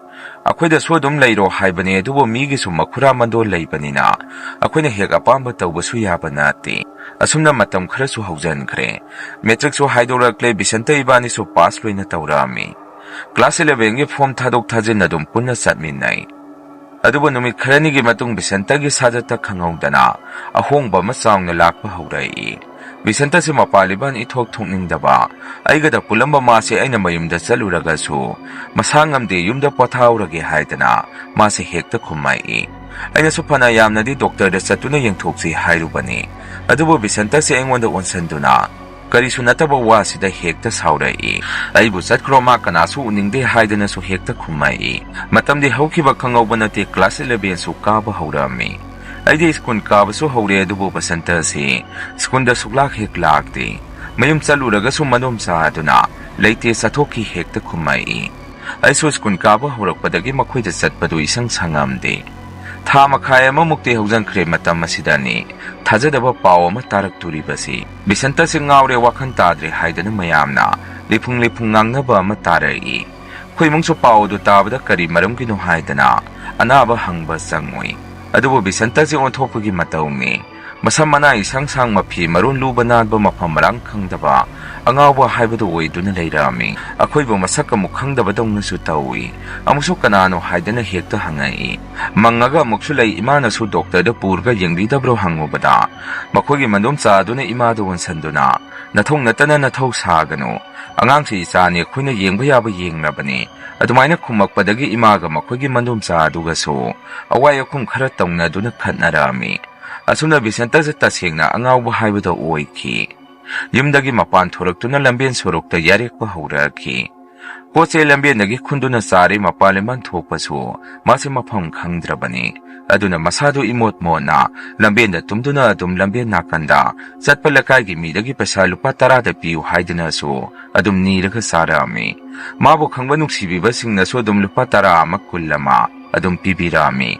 ꯑꯩꯈꯣꯏꯗꯁꯨ ꯑꯗꯨꯝ ꯂꯩꯔꯣ ꯍꯥꯏꯕꯅꯤ, ꯑꯗꯨꯕꯨ ꯃꯤꯒꯤꯁꯨ ꯃꯈꯨꯔꯥ ꯃꯟꯗꯣ ꯂꯩꯕꯅꯤꯅ ꯑꯩꯈꯣꯏꯅ ꯍꯦꯛ ꯑꯄꯥꯝꯕ ꯇꯧꯕꯁꯨ ꯌꯥꯕ ꯅꯠꯇꯦ꯫ ꯑꯁꯨꯝꯅ ꯃꯇꯝ ꯈꯔꯁꯨ ꯍꯧꯖꯤꯟꯈ꯭ꯔꯦ꯫ ꯃꯦꯇ꯭ꯔꯤꯛꯁꯨ ꯍꯥꯏꯗꯣꯔꯛꯂꯦ, ꯕꯤꯁꯦꯟꯇ ꯏꯕꯥꯅꯤꯁꯨ ꯄꯥꯁ ꯂꯣꯏꯅ ꯇꯧꯔꯛꯑꯝꯃꯤ꯫ ꯀ꯭ꯂꯥꯁ ꯏꯂꯦꯚꯦꯟꯒꯤ ꯐꯣꯝ ꯊꯥꯗꯣꯛ ꯊꯥꯖꯤꯟ ꯑꯗꯨꯝ ꯄꯨꯟꯅ ꯆꯠꯃꯤꯟꯅꯩ꯫ ꯑꯗꯨꯕꯨ ꯅꯨꯃꯤꯠ ꯈꯔꯅꯤꯒꯤ ꯃꯇꯨꯡ ꯕꯤꯁꯦꯟꯇꯒꯤ ꯁꯥꯖꯠꯇ ꯈꯪꯍꯧꯗꯅ ꯑꯍꯣꯡꯕ ꯑꯃ ꯆꯥꯎꯅ ꯂꯥꯛꯄ ꯍꯧꯔꯛꯏ꯫ ꯕꯤꯁꯦꯟꯇꯁꯤ ꯃꯄꯥꯟ ꯏꯄꯥꯟ ꯏꯊꯣꯛ ꯊꯣꯛꯅꯤꯡꯗꯕ, ꯑꯩꯒꯗ ꯄꯨꯜꯂꯝꯕ ꯃꯥꯁꯦ ꯑꯩꯅ ꯃꯌꯨꯝꯗ ꯆꯠꯂꯨꯔꯒꯁꯨ ꯃꯁꯥ ꯉꯝꯗꯦ, ꯌꯨꯝꯗ ꯄꯣꯊꯥꯍꯧꯔꯒꯦ ꯍꯥꯏꯗꯅ ꯃꯥꯁꯦ ꯍꯦꯛꯇ ꯈꯨꯝꯃꯛꯏ꯫ ꯑꯩꯅꯁꯨ ꯐꯅ ꯌꯥꯝꯅꯗꯤ ꯗꯣꯛꯇꯔꯗ ꯆꯠꯇꯨꯅ ꯌꯦꯡꯊꯣꯛꯁꯤ ꯍꯥꯏꯔꯨꯕꯅꯤ, ꯑꯗꯨꯕꯨ ꯕꯤꯁꯦꯟꯇꯁꯤ ꯑꯩꯉꯣꯟꯗ ꯑꯣꯟꯁꯤꯟꯗꯨꯅ ꯀꯔꯤꯁꯨ ꯅꯠꯇꯕ ꯋꯥꯁꯤꯗ ꯍꯦꯛꯇ ꯁꯥꯎꯔꯛꯏ꯫ ꯑꯩꯕꯨ ꯆꯠꯈ꯭ꯔꯣ, ꯃꯥ ꯀꯅꯥꯁꯨ ꯎꯅꯤꯡꯗꯦ ꯍꯥꯏꯗꯅꯁꯨ ꯍꯦꯛꯇ ꯈꯨꯝꯃꯛꯏ꯫ ꯃꯇꯝꯗꯤ ꯍꯧꯈꯤꯕ ꯈꯪꯍꯧꯕ ꯅꯠꯇꯦ, ꯀ꯭ꯂꯥꯁ ꯏꯂꯦꯚꯦꯟꯁꯨ ꯀꯥꯕ ꯍꯧꯔꯛꯑꯝꯃꯤ꯫ ꯑꯩꯗꯤ ꯁ꯭ꯀꯨꯜ ꯀꯥꯕꯁꯨ ꯍꯧꯔꯦ, ꯑꯗꯨꯕꯨ ꯕꯁꯟꯇ ꯑꯁꯤ ꯁ꯭ꯀꯨꯜꯗ ꯁꯨꯛꯂꯥꯛ ꯍꯦꯛ ꯂꯥꯛꯇꯦ꯫ ꯃꯌꯨꯝ ꯆꯠꯂꯨꯔꯒꯁꯨ ꯃꯅꯣꯝ ꯆꯥꯗꯨꯅ ꯂꯩꯇꯦ, ꯆꯠꯊꯣꯛꯈꯤ ꯍꯦꯛꯇ ꯈꯨꯝꯃꯛꯏ꯫ ꯑꯩꯁꯨ ꯁ꯭ꯀꯨꯜ ꯀꯥꯕ ꯍꯧꯔꯛꯄꯗꯒꯤ ꯃꯈꯣꯏꯗ ꯆꯠꯄꯗꯨ ꯏꯁꯪ ꯁꯪꯉꯝꯗꯦ꯫ ꯊꯥ ꯃꯈꯥꯏ ꯑꯃꯃꯨꯛꯇꯤ ꯍꯧꯖꯤꯟꯈ꯭ꯔꯦ ꯃꯇꯝ ꯑꯁꯤꯗꯅꯤ ꯊꯥꯖꯗꯕ ꯄꯥꯎ ꯑꯃ ꯇꯥꯔꯛꯇꯣꯔꯤꯕꯁꯤ꯫ ꯕꯤꯁꯟꯇꯁꯦ ꯉꯥꯎꯔꯦ, ꯋꯥꯈꯜ ꯇꯥꯗ꯭ꯔꯦ ꯍꯥꯏꯗꯅ ꯃꯌꯥꯝꯅ ꯂꯤꯐꯨꯡ ꯂꯤꯐꯨꯡ ꯉꯥꯡꯅꯕ ꯑꯃ ꯇꯥꯔꯛꯏ꯫ ꯑꯩꯈꯣꯏ ꯏꯃꯨꯡꯁꯨ ꯄꯥꯎ ꯑꯗꯨ ꯇꯥꯕꯗ ꯀꯔꯤ ꯃꯔꯝꯒꯤꯅꯣ ꯍꯥꯏꯗꯅ ꯑꯅꯥꯕ ꯍꯪꯕ ꯆꯪꯉꯨꯏ꯫ ꯑꯗꯨꯕꯨ ꯕꯤꯁꯟꯇꯁꯦ ꯑꯣꯟꯊꯣꯛꯄꯒꯤ ꯃꯇꯧꯅꯤ꯫ ꯃꯁꯝ ꯃꯅꯥ ꯏꯁꯥꯡ ꯁꯥꯡ, ꯃꯐꯤ ꯃꯔꯣꯟ ꯂꯨꯕ ꯅꯥꯟꯕ, ꯃꯐꯝ ꯃꯔꯥꯡ ꯈꯪꯗꯕ ꯑꯉꯥꯎꯕ ꯍꯥꯏꯕꯗꯨ ꯑꯣꯏꯗꯨꯅ ꯂꯩꯔꯛꯑꯝꯃꯤ꯫ ꯑꯩꯈꯣꯏꯕꯨ ꯃꯁꯛ ꯑꯃꯨꯛ ꯈꯪꯗꯕꯗꯧꯅꯁꯨ ꯇꯧꯏ꯫ ꯑꯃꯨꯛꯁꯨ ꯀꯅꯥꯅꯣ ꯍꯥꯏꯗꯅ ꯍꯦꯛꯇ ꯍꯪꯉꯛꯏ꯫ ꯃꯪꯉꯒ ꯑꯃꯨꯛꯁꯨ ꯂꯩ, ꯏꯃꯥꯅꯁꯨ ꯗꯣꯛꯇꯔꯗ ꯄꯨꯔꯒ ꯌꯦꯡꯕꯤꯗꯕ꯭ꯔꯣ ꯍꯪꯉꯨꯕꯗ ꯃꯈꯣꯏꯒꯤ ꯃꯗꯣꯝꯆꯥ ꯑꯗꯨꯅ ꯏꯃꯥꯗ ꯑꯣꯟꯁꯟꯗꯨꯅ, "ꯅꯊꯧ ꯅꯠꯇꯅ ꯅꯊꯧ ꯁꯥꯒꯅꯨ, ꯑꯉꯥꯡꯁꯤ ꯏꯆꯥꯅꯤ, ꯑꯩꯈꯣꯏꯅ ꯌꯦꯡꯕ ꯌꯥꯕ ꯌꯦꯡꯂꯕꯅꯤ"꯫ ꯑꯗꯨꯃꯥꯏꯅ ꯈꯨꯝꯃꯛꯄꯗꯒꯤ ꯏꯃꯥꯒ ꯃꯈꯣꯏꯒꯤ ꯃꯗꯣꯝꯆꯥ ꯑꯗꯨꯒꯁꯨ ꯑꯋꯥꯏ ꯑꯈꯨꯝ ꯈꯔ ꯇꯧꯅꯗꯨꯅ ꯈꯠꯅꯔꯛꯑꯝꯃꯤ꯫ ꯑꯁꯨꯝꯅ ꯕꯤꯁꯟꯇꯁꯦ ꯇꯁꯦꯡꯅ ꯑꯉꯥꯎꯕ ꯍꯥꯏꯕꯗꯣ ꯑꯣꯏꯈꯤ꯫ ꯌꯨꯝꯗꯒꯤ ꯃꯄꯥꯟ ꯊꯣꯔꯛꯇꯨꯅ ꯂꯝꯕꯦꯟ ꯁꯣꯔꯣꯛꯇ ꯌꯥꯔꯦꯛꯄ ꯍꯧꯔꯛꯈꯤ꯫ ꯄꯣꯠ ꯆꯩ ꯂꯝꯕꯦꯟꯗꯒꯤ ꯈꯨꯟꯗꯨꯅ ꯆꯥꯔꯦ, ꯃꯄꯥꯟ ꯂꯩꯃꯥꯟ ꯊꯣꯛꯄꯁꯨ ꯃꯥꯁꯦ ꯃꯐꯝ ꯈꯪꯗ꯭ꯔꯕꯅꯤ꯫ ꯑꯗꯨꯅ ꯃꯁꯥꯗꯨ ꯏꯃꯣꯠ ꯃꯣꯠꯅ ꯂꯝꯕꯦꯟꯗ ꯇꯨꯝꯗꯨꯅ ꯑꯗꯨꯝ ꯂꯝꯕꯦꯟ ꯅꯥꯀꯟꯗ ꯆꯠꯄ ꯂꯩꯀꯥꯏꯒꯤ ꯃꯤꯗꯒꯤ ꯄꯩꯁꯥ ꯂꯨꯄꯥ ꯇꯔꯥꯗ ꯄꯤꯌꯨ ꯍꯥꯏꯗꯨꯅꯁꯨ ꯑꯗꯨꯝ ꯅꯤꯔꯒ ꯆꯥꯔꯛꯑꯝꯃꯤ꯫ ꯃꯥꯕꯨ ꯈꯪꯕ ꯅꯨꯡꯁꯤꯕꯤꯕꯁꯤꯡꯅꯁꯨ ꯑꯗꯨꯝ ꯂꯨꯄꯥ ꯇꯔꯥ ꯑꯃ, ꯀꯨꯟ ꯑꯃ ꯑꯗꯨꯝ ꯄꯤꯕꯤꯔꯛꯑꯝꯃꯤ꯫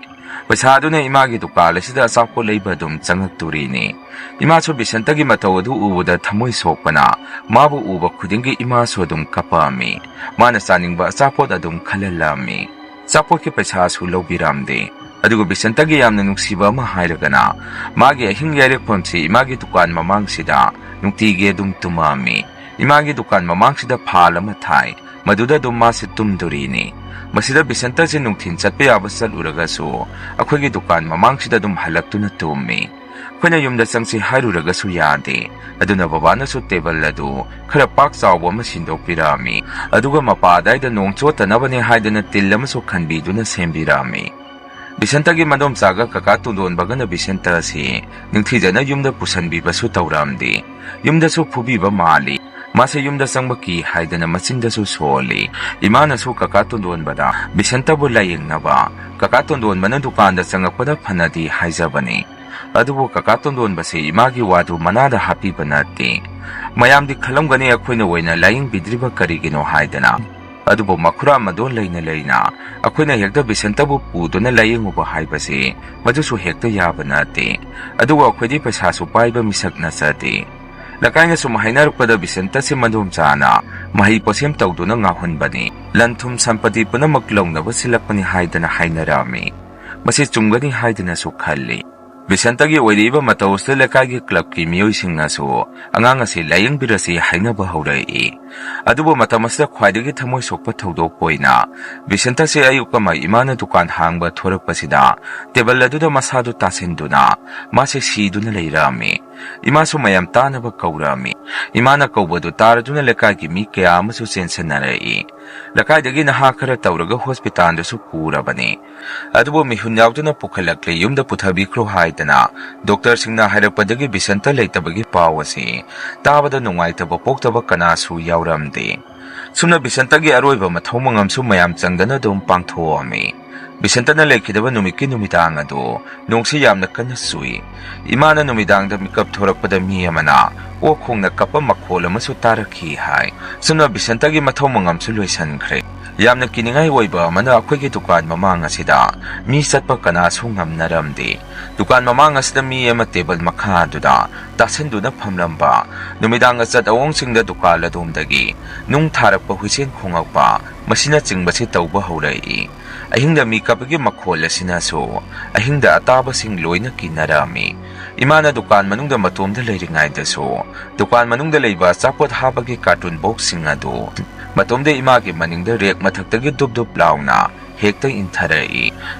ꯄꯩꯁꯥ ꯑꯗꯨꯅ ꯏꯃꯥꯒꯤ ꯗꯨꯀꯥꯟ ꯑꯁꯤꯗ ꯑꯆꯥꯄꯣꯠ ꯂꯩꯕ ꯑꯗꯨꯝ ꯆꯪꯉꯛꯇꯣꯔꯤꯅꯤ꯫ ꯏꯃꯥꯁꯨ ꯕꯤꯁꯟꯇꯒꯤ ꯃꯇꯧ ꯑꯗꯨ ꯎꯕꯗ ꯊꯃꯣꯏ ꯁꯣꯛꯄꯅ ꯃꯥꯕꯨ ꯎꯕ ꯈꯨꯗꯤꯡꯒꯤ ꯏꯃꯥꯁꯨ ꯑꯗꯨꯝ ꯀꯞꯄꯛꯑꯝꯃꯤ꯫ ꯃꯥꯅ ꯆꯥꯅꯤꯡꯕ ꯑꯆꯥꯄꯣꯠ ꯑꯗꯨꯝ ꯈꯜꯍꯜꯂꯛꯑꯝꯃꯤ꯫ ꯑꯆꯥꯄꯣꯠꯀꯤ ꯄꯩꯁꯥꯁꯨ ꯂꯧꯕꯤꯔꯝꯗꯦ꯫ ꯑꯗꯨꯒ ꯕꯤꯁꯟꯇꯒꯤ ꯌꯥꯝꯅ ꯅꯨꯡꯁꯤꯕ ꯑꯃ ꯍꯥꯏꯔꯒꯅ, ꯃꯥꯒꯤ ꯑꯍꯤꯡ ꯌꯥꯏꯔꯛꯐꯝꯁꯤ ꯏꯃꯥꯒꯤ ꯗꯨꯀꯥꯟ ꯃꯃꯥꯡꯁꯤꯗ ꯅꯨꯡꯇꯤꯒꯤ ꯑꯗꯨꯝ ꯇꯨꯝꯃꯛꯑꯝꯃꯤ꯫ ꯏꯃꯥꯒꯤ ꯗꯨꯀꯥꯟ ꯃꯃꯥꯡꯁꯤꯗ ꯐꯥꯜ ꯑꯃ ꯊꯥꯏ, ꯃꯗꯨꯗ ꯑꯗꯨꯝ ꯃꯥꯁꯤ ꯇꯨꯝꯗꯣꯔꯤꯅꯤ꯫ ꯃꯁꯤꯗ ꯕꯤꯁꯟꯇꯁꯤ ꯅꯨꯡꯊꯤꯟ ꯆꯠꯄ ꯌꯥꯕ ꯆꯠꯂꯨꯔꯒꯁꯨ, ꯑꯩꯈꯣꯏꯒꯤ ꯗꯨꯀꯥꯟ ꯃꯃꯥꯡꯁꯤꯗ ꯑꯗꯨꯝ ꯍꯜꯂꯛꯇꯨꯅ ꯇꯨꯝꯃꯤ꯫ ꯑꯩꯈꯣꯏꯅ ꯌꯨꯝꯗ ꯆꯪꯁꯤ ꯍꯥꯏꯔꯨꯔꯒꯁꯨ ꯌꯥꯗꯦ꯫ ꯑꯗꯨꯅ ꯕꯕꯥꯅꯁꯨ ꯇꯦꯕꯜ ꯑꯗꯨ ꯈꯔ ꯄꯥꯛ ꯆꯥꯎꯕ ꯑꯃ ꯁꯤꯟꯗꯣꯛꯄꯤꯔꯛꯑꯝꯃꯤ꯫ ꯑꯗꯨꯒ ꯃꯄꯥ ꯑꯗꯥꯏꯗ ꯅꯣꯡ ꯆꯣꯠꯇꯅꯕꯅꯦ ꯍꯥꯏꯗꯅ ꯇꯤꯜ ꯑꯃꯁꯨ ꯈꯟꯕꯤꯗꯨꯅ ꯁꯦꯝꯕꯤꯔꯛꯑꯝꯃꯤ꯫ ꯕꯤꯁꯟꯇꯒꯤ ꯃꯗꯣꯝꯆꯥꯒ ꯀꯀꯥ ꯇꯣꯟꯗꯣꯟꯕꯒꯅ ꯕꯤꯁꯟꯇ ꯑꯁꯤ ꯅꯤꯡꯊꯤꯖꯅ ꯌꯨꯝꯗ ꯄꯨꯁꯟꯕꯤꯕꯁꯨ ꯇꯧꯔꯛꯑꯝꯗꯦ꯫ ꯌꯨꯝꯗꯁꯨ ꯐꯨꯕꯤꯕ ꯃꯥꯜꯂꯤ꯫ ꯃꯥꯁꯦ ꯌꯨꯝꯗ ꯆꯪꯕ ꯀꯤ ꯍꯥꯏꯗꯅ ꯃꯆꯤꯟꯗꯁꯨ ꯁꯣꯜꯂꯤ꯫ ꯏꯃꯥꯅꯁꯨ ꯀꯀꯥ ꯇꯣꯟꯗꯣꯟꯕꯗ ꯕꯤꯁꯟꯇꯕꯨ ꯂꯥꯌꯦꯡꯅꯕ ꯀꯀꯥ ꯇꯣꯟꯗꯣꯟꯕꯅ ꯗꯨꯀꯥꯟꯗ ꯆꯪꯉꯛꯄꯗ ꯐꯅꯗꯤ ꯍꯥꯏꯖꯕꯅꯤ꯫ ꯑꯗꯨꯕꯨ ꯀꯀꯥ ꯇꯣꯟꯗꯣꯟꯕꯁꯤ ꯏꯃꯥꯒꯤ ꯋꯥꯗꯨ ꯃꯅꯥꯗ ꯍꯥꯞꯄꯤꯕ ꯅꯠꯇꯦ꯫ ꯃꯌꯥꯝꯗꯤ ꯈꯜꯂꯝꯒꯅꯤ ꯑꯩꯈꯣꯏꯅ ꯑꯣꯏꯅ ꯂꯥꯌꯦꯡꯕꯤꯗ꯭ꯔꯤꯕ ꯀꯔꯤꯒꯤꯅꯣ ꯍꯥꯏꯗꯅ꯫ ꯑꯗꯨꯕꯨ ꯃꯈꯨꯔꯥ ꯃꯗꯣ ꯂꯩꯅ ꯂꯩꯅ ꯑꯩꯈꯣꯏꯅ ꯍꯦꯛꯇ ꯕꯤꯁꯟꯇꯕꯨ ꯄꯨꯗꯨꯅ ꯂꯥꯌꯦꯡꯉꯨꯕ ꯍꯥꯏꯕꯁꯤ ꯃꯗꯨꯁꯨ ꯍꯦꯛꯇ ꯌꯥꯕ ꯅꯠꯇꯦ꯫ ꯑꯗꯨꯒ ꯑꯩꯈꯣꯏꯗꯤ ꯄꯩꯁꯥꯁꯨ ꯄꯥꯏꯕ ꯃꯤꯁꯛ ꯅꯠꯆꯗꯦ꯫ ꯂꯩꯀꯥꯏꯅ ꯁꯨꯝ ꯍꯥꯏꯅꯔꯛꯄꯗ ꯕꯤꯁꯟꯇꯁꯦ ꯃꯗꯣꯝꯆꯥꯅ ꯃꯍꯩ ꯄꯣꯠꯁꯦꯝ ꯇꯧꯗꯨꯅ ꯉꯥꯎꯍꯟꯕꯅꯤ, ꯂꯟ ꯊꯨꯝ ꯁꯝꯄꯇꯤ ꯄꯨꯝꯅꯃꯛ ꯂꯧꯅꯕ ꯁꯤꯜꯂꯛꯄꯅꯤ ꯍꯥꯏꯗꯅ ꯍꯥꯏꯅꯔꯛꯑꯝꯃꯤ꯫ ꯃꯁꯤ ꯆꯨꯝꯒꯅꯤ ꯍꯥꯏꯗꯅꯁꯨ ꯈꯜꯂꯤ꯫ ꯕꯤꯁꯟꯇꯒꯤ ꯑꯣꯏꯔꯛꯏꯕ ꯃꯇꯧ ꯑꯁꯤꯗ ꯂꯩꯀꯥꯏꯒꯤ ꯀ꯭ꯂꯕꯀꯤ ꯃꯤꯑꯣꯏꯁꯤꯡꯅꯁꯨ ꯑꯉꯥꯡ ꯑꯁꯤ ꯂꯥꯌꯦꯡꯕꯤꯔꯁꯤ ꯍꯥꯏꯅꯕ ꯍꯧꯔꯛꯏ꯫ ꯑꯗꯨꯕꯨ ꯃꯇꯝ ꯑꯁꯤꯗ ꯈ꯭ꯋꯥꯏꯗꯒꯤ ꯊꯃꯣꯏ ꯁꯣꯛꯄ ꯊꯧꯗꯣꯛ ꯑꯣꯏꯅ ꯕꯤꯁꯟꯇꯁꯦ ꯑꯌꯨꯛ ꯑꯃ ꯏꯃꯥꯅ ꯗꯨꯀꯥꯟ ꯍꯥꯡꯕ ꯊꯣꯔꯛꯄꯁꯤꯗ ꯇꯦꯕꯜ ꯑꯗꯨꯗ ꯃꯁꯥꯗꯨ ꯇꯥꯁꯤꯟꯗꯨꯅ ꯃꯥꯁꯦ ꯁꯤꯗꯨꯅ ꯂꯩꯔꯛꯑꯝꯃꯤ꯫ ꯏꯃꯥꯁꯨ ꯃꯌꯥꯝ ꯇꯥꯅꯕ ꯀꯧꯔꯛꯑꯝꯃꯤ꯫ ꯏꯃꯥꯅ ꯀꯧꯕꯗꯨ ꯇꯥꯔꯗꯨꯅ ꯂꯩꯀꯥꯏꯒꯤ ꯃꯤ ꯀꯌꯥ ꯑꯃꯁꯨ ꯆꯦꯟꯁꯤꯟꯅꯔꯛꯏ꯫ ꯂꯩꯀꯥꯏꯗꯒꯤ ꯅꯍꯥ ꯈꯔ ꯇꯧꯔꯒ ꯍꯣꯁꯄꯤꯇꯥꯜꯗꯁꯨ ꯄꯨꯔꯕꯅꯤ꯫ ꯑꯗꯨꯕꯨ ꯃꯤꯍꯨꯟ ꯌꯥꯎꯗꯨꯅ ꯄꯨꯈꯠꯂꯛꯂꯦ, ꯌꯨꯝꯗ ꯄꯨꯊꯕꯤꯈ꯭ꯔꯣ ꯍꯥꯏꯗꯅ ꯗꯣꯛꯇꯔꯁꯤꯡꯅ ꯍꯥꯏꯔꯛꯄꯗꯒꯤ ꯕꯤꯁꯟꯇ ꯂꯩꯇꯕꯒꯤ ꯄꯥꯎ ꯑꯁꯤ ꯇꯥꯕꯗ ꯅꯨꯡꯉꯥꯏꯇꯕ ꯄꯣꯛꯇꯕ ꯀꯅꯥꯁꯨ ꯌꯥꯎꯔꯝꯗꯦ꯫ ꯁꯨꯝꯅ ꯕꯤꯁꯦꯟꯇꯒꯤ ꯑꯔꯣꯏꯕ ꯃꯊꯧ ꯃꯉꯝꯁꯨ ꯃꯌꯥꯝ ꯆꯪꯗꯅ ꯑꯗꯨꯝ ꯄꯥꯡꯊꯣꯛꯑꯝꯃꯤ꯫ ꯕꯤꯁꯦꯟꯇꯅ ꯂꯩꯈꯤꯗꯕ ꯅꯨꯃꯤꯠꯀꯤ ꯅꯨꯃꯤꯗꯥꯡ ꯑꯗꯨ ꯅꯣꯡꯁꯤ ꯌꯥꯝꯅ ꯀꯟꯅ ꯆꯨꯏ꯫ ꯏꯃꯥꯅ ꯅꯨꯃꯤꯗꯥꯡꯗ ꯃꯤꯀꯞ ꯊꯣꯔꯛꯄꯗ ꯃꯤ ꯑꯃꯅ ꯑꯣꯛ ꯈꯣꯡꯅ ꯀꯞꯄ ꯃꯈꯣꯜ ꯑꯃꯁꯨ ꯇꯥꯔꯛꯈꯤ ꯍꯥꯏ꯫ ꯁꯨꯝꯅ ꯕꯤꯁꯦꯟꯇꯒꯤ ꯃꯊꯧ ꯃꯉꯝꯁꯨ ꯂꯣꯏꯁꯤꯟꯈ꯭ꯔꯦ꯫ ꯌꯥꯝꯅ ꯀꯤꯅꯤꯡꯉꯥꯏ ꯑꯣꯏꯕ ꯑꯃꯅ ꯑꯩꯈꯣꯏꯒꯤ ꯗꯨꯀꯥꯟ ꯃꯃꯥꯡ ꯑꯁꯤꯗ ꯃꯤ ꯆꯠꯄ ꯀꯅꯥꯁꯨ ꯉꯝꯅꯔꯝꯗꯦ꯫ ꯗꯨꯀꯥꯟ ꯃꯃꯥꯡ ꯑꯁꯤꯗ ꯃꯤ ꯑꯃ ꯇꯦꯕꯜ ꯃꯈꯥ ꯑꯗꯨꯗ ꯇꯥꯁꯤꯟꯗꯨꯅ ꯐꯝꯂꯝꯕ, ꯅꯨꯃꯤꯗꯥꯡ ꯑꯆꯠ ꯑꯋꯣꯡꯁꯤꯡꯗ ꯗꯨꯀꯥꯟ ꯑꯗꯣꯝꯗꯒꯤ ꯅꯨꯡ ꯊꯥꯔꯛꯄ ꯍꯨꯏꯁꯦꯟ ꯈꯣꯡꯉꯛꯄ, ꯃꯁꯤꯅꯆꯤꯡꯕꯁꯤ ꯇꯧꯕ ꯍꯧꯔꯛꯏ꯫ ꯑꯍꯤꯡꯗ ꯃꯤ ꯀꯞꯄꯒꯤ ꯃꯈꯣꯜ ꯑꯁꯤꯅꯁꯨ ꯑꯍꯤꯡꯗ ꯑꯇꯥꯕꯁꯤꯡ ꯂꯣꯏꯅ ꯀꯤꯅꯔꯝꯃꯤ꯫ ꯏꯃꯥꯅ ꯗꯨꯀꯥꯟ ꯃꯅꯨꯡꯗ ꯃꯇꯣꯝꯗ ꯂꯩꯔꯤꯉꯩꯗꯁꯨ ꯗꯨꯀꯥꯟ ꯃꯅꯨꯡꯗ ꯂꯩꯕ ꯑꯆꯥꯄꯣꯠ ꯍꯥꯞꯄꯒꯤ ꯀꯥꯔꯇꯨꯟ ꯕꯣꯛꯁꯁꯤꯡ ꯑꯗꯨ ꯃꯇꯣꯝꯗ ꯏꯃꯥꯒꯤ ꯃꯅꯤꯡꯗ ꯔꯦꯛ ꯃꯊꯛꯇꯒꯤ ꯗꯨꯞ ꯗꯨꯞ ꯂꯥꯎꯅ ꯍꯦꯛꯇ ꯏꯟꯊꯔꯛꯏ꯫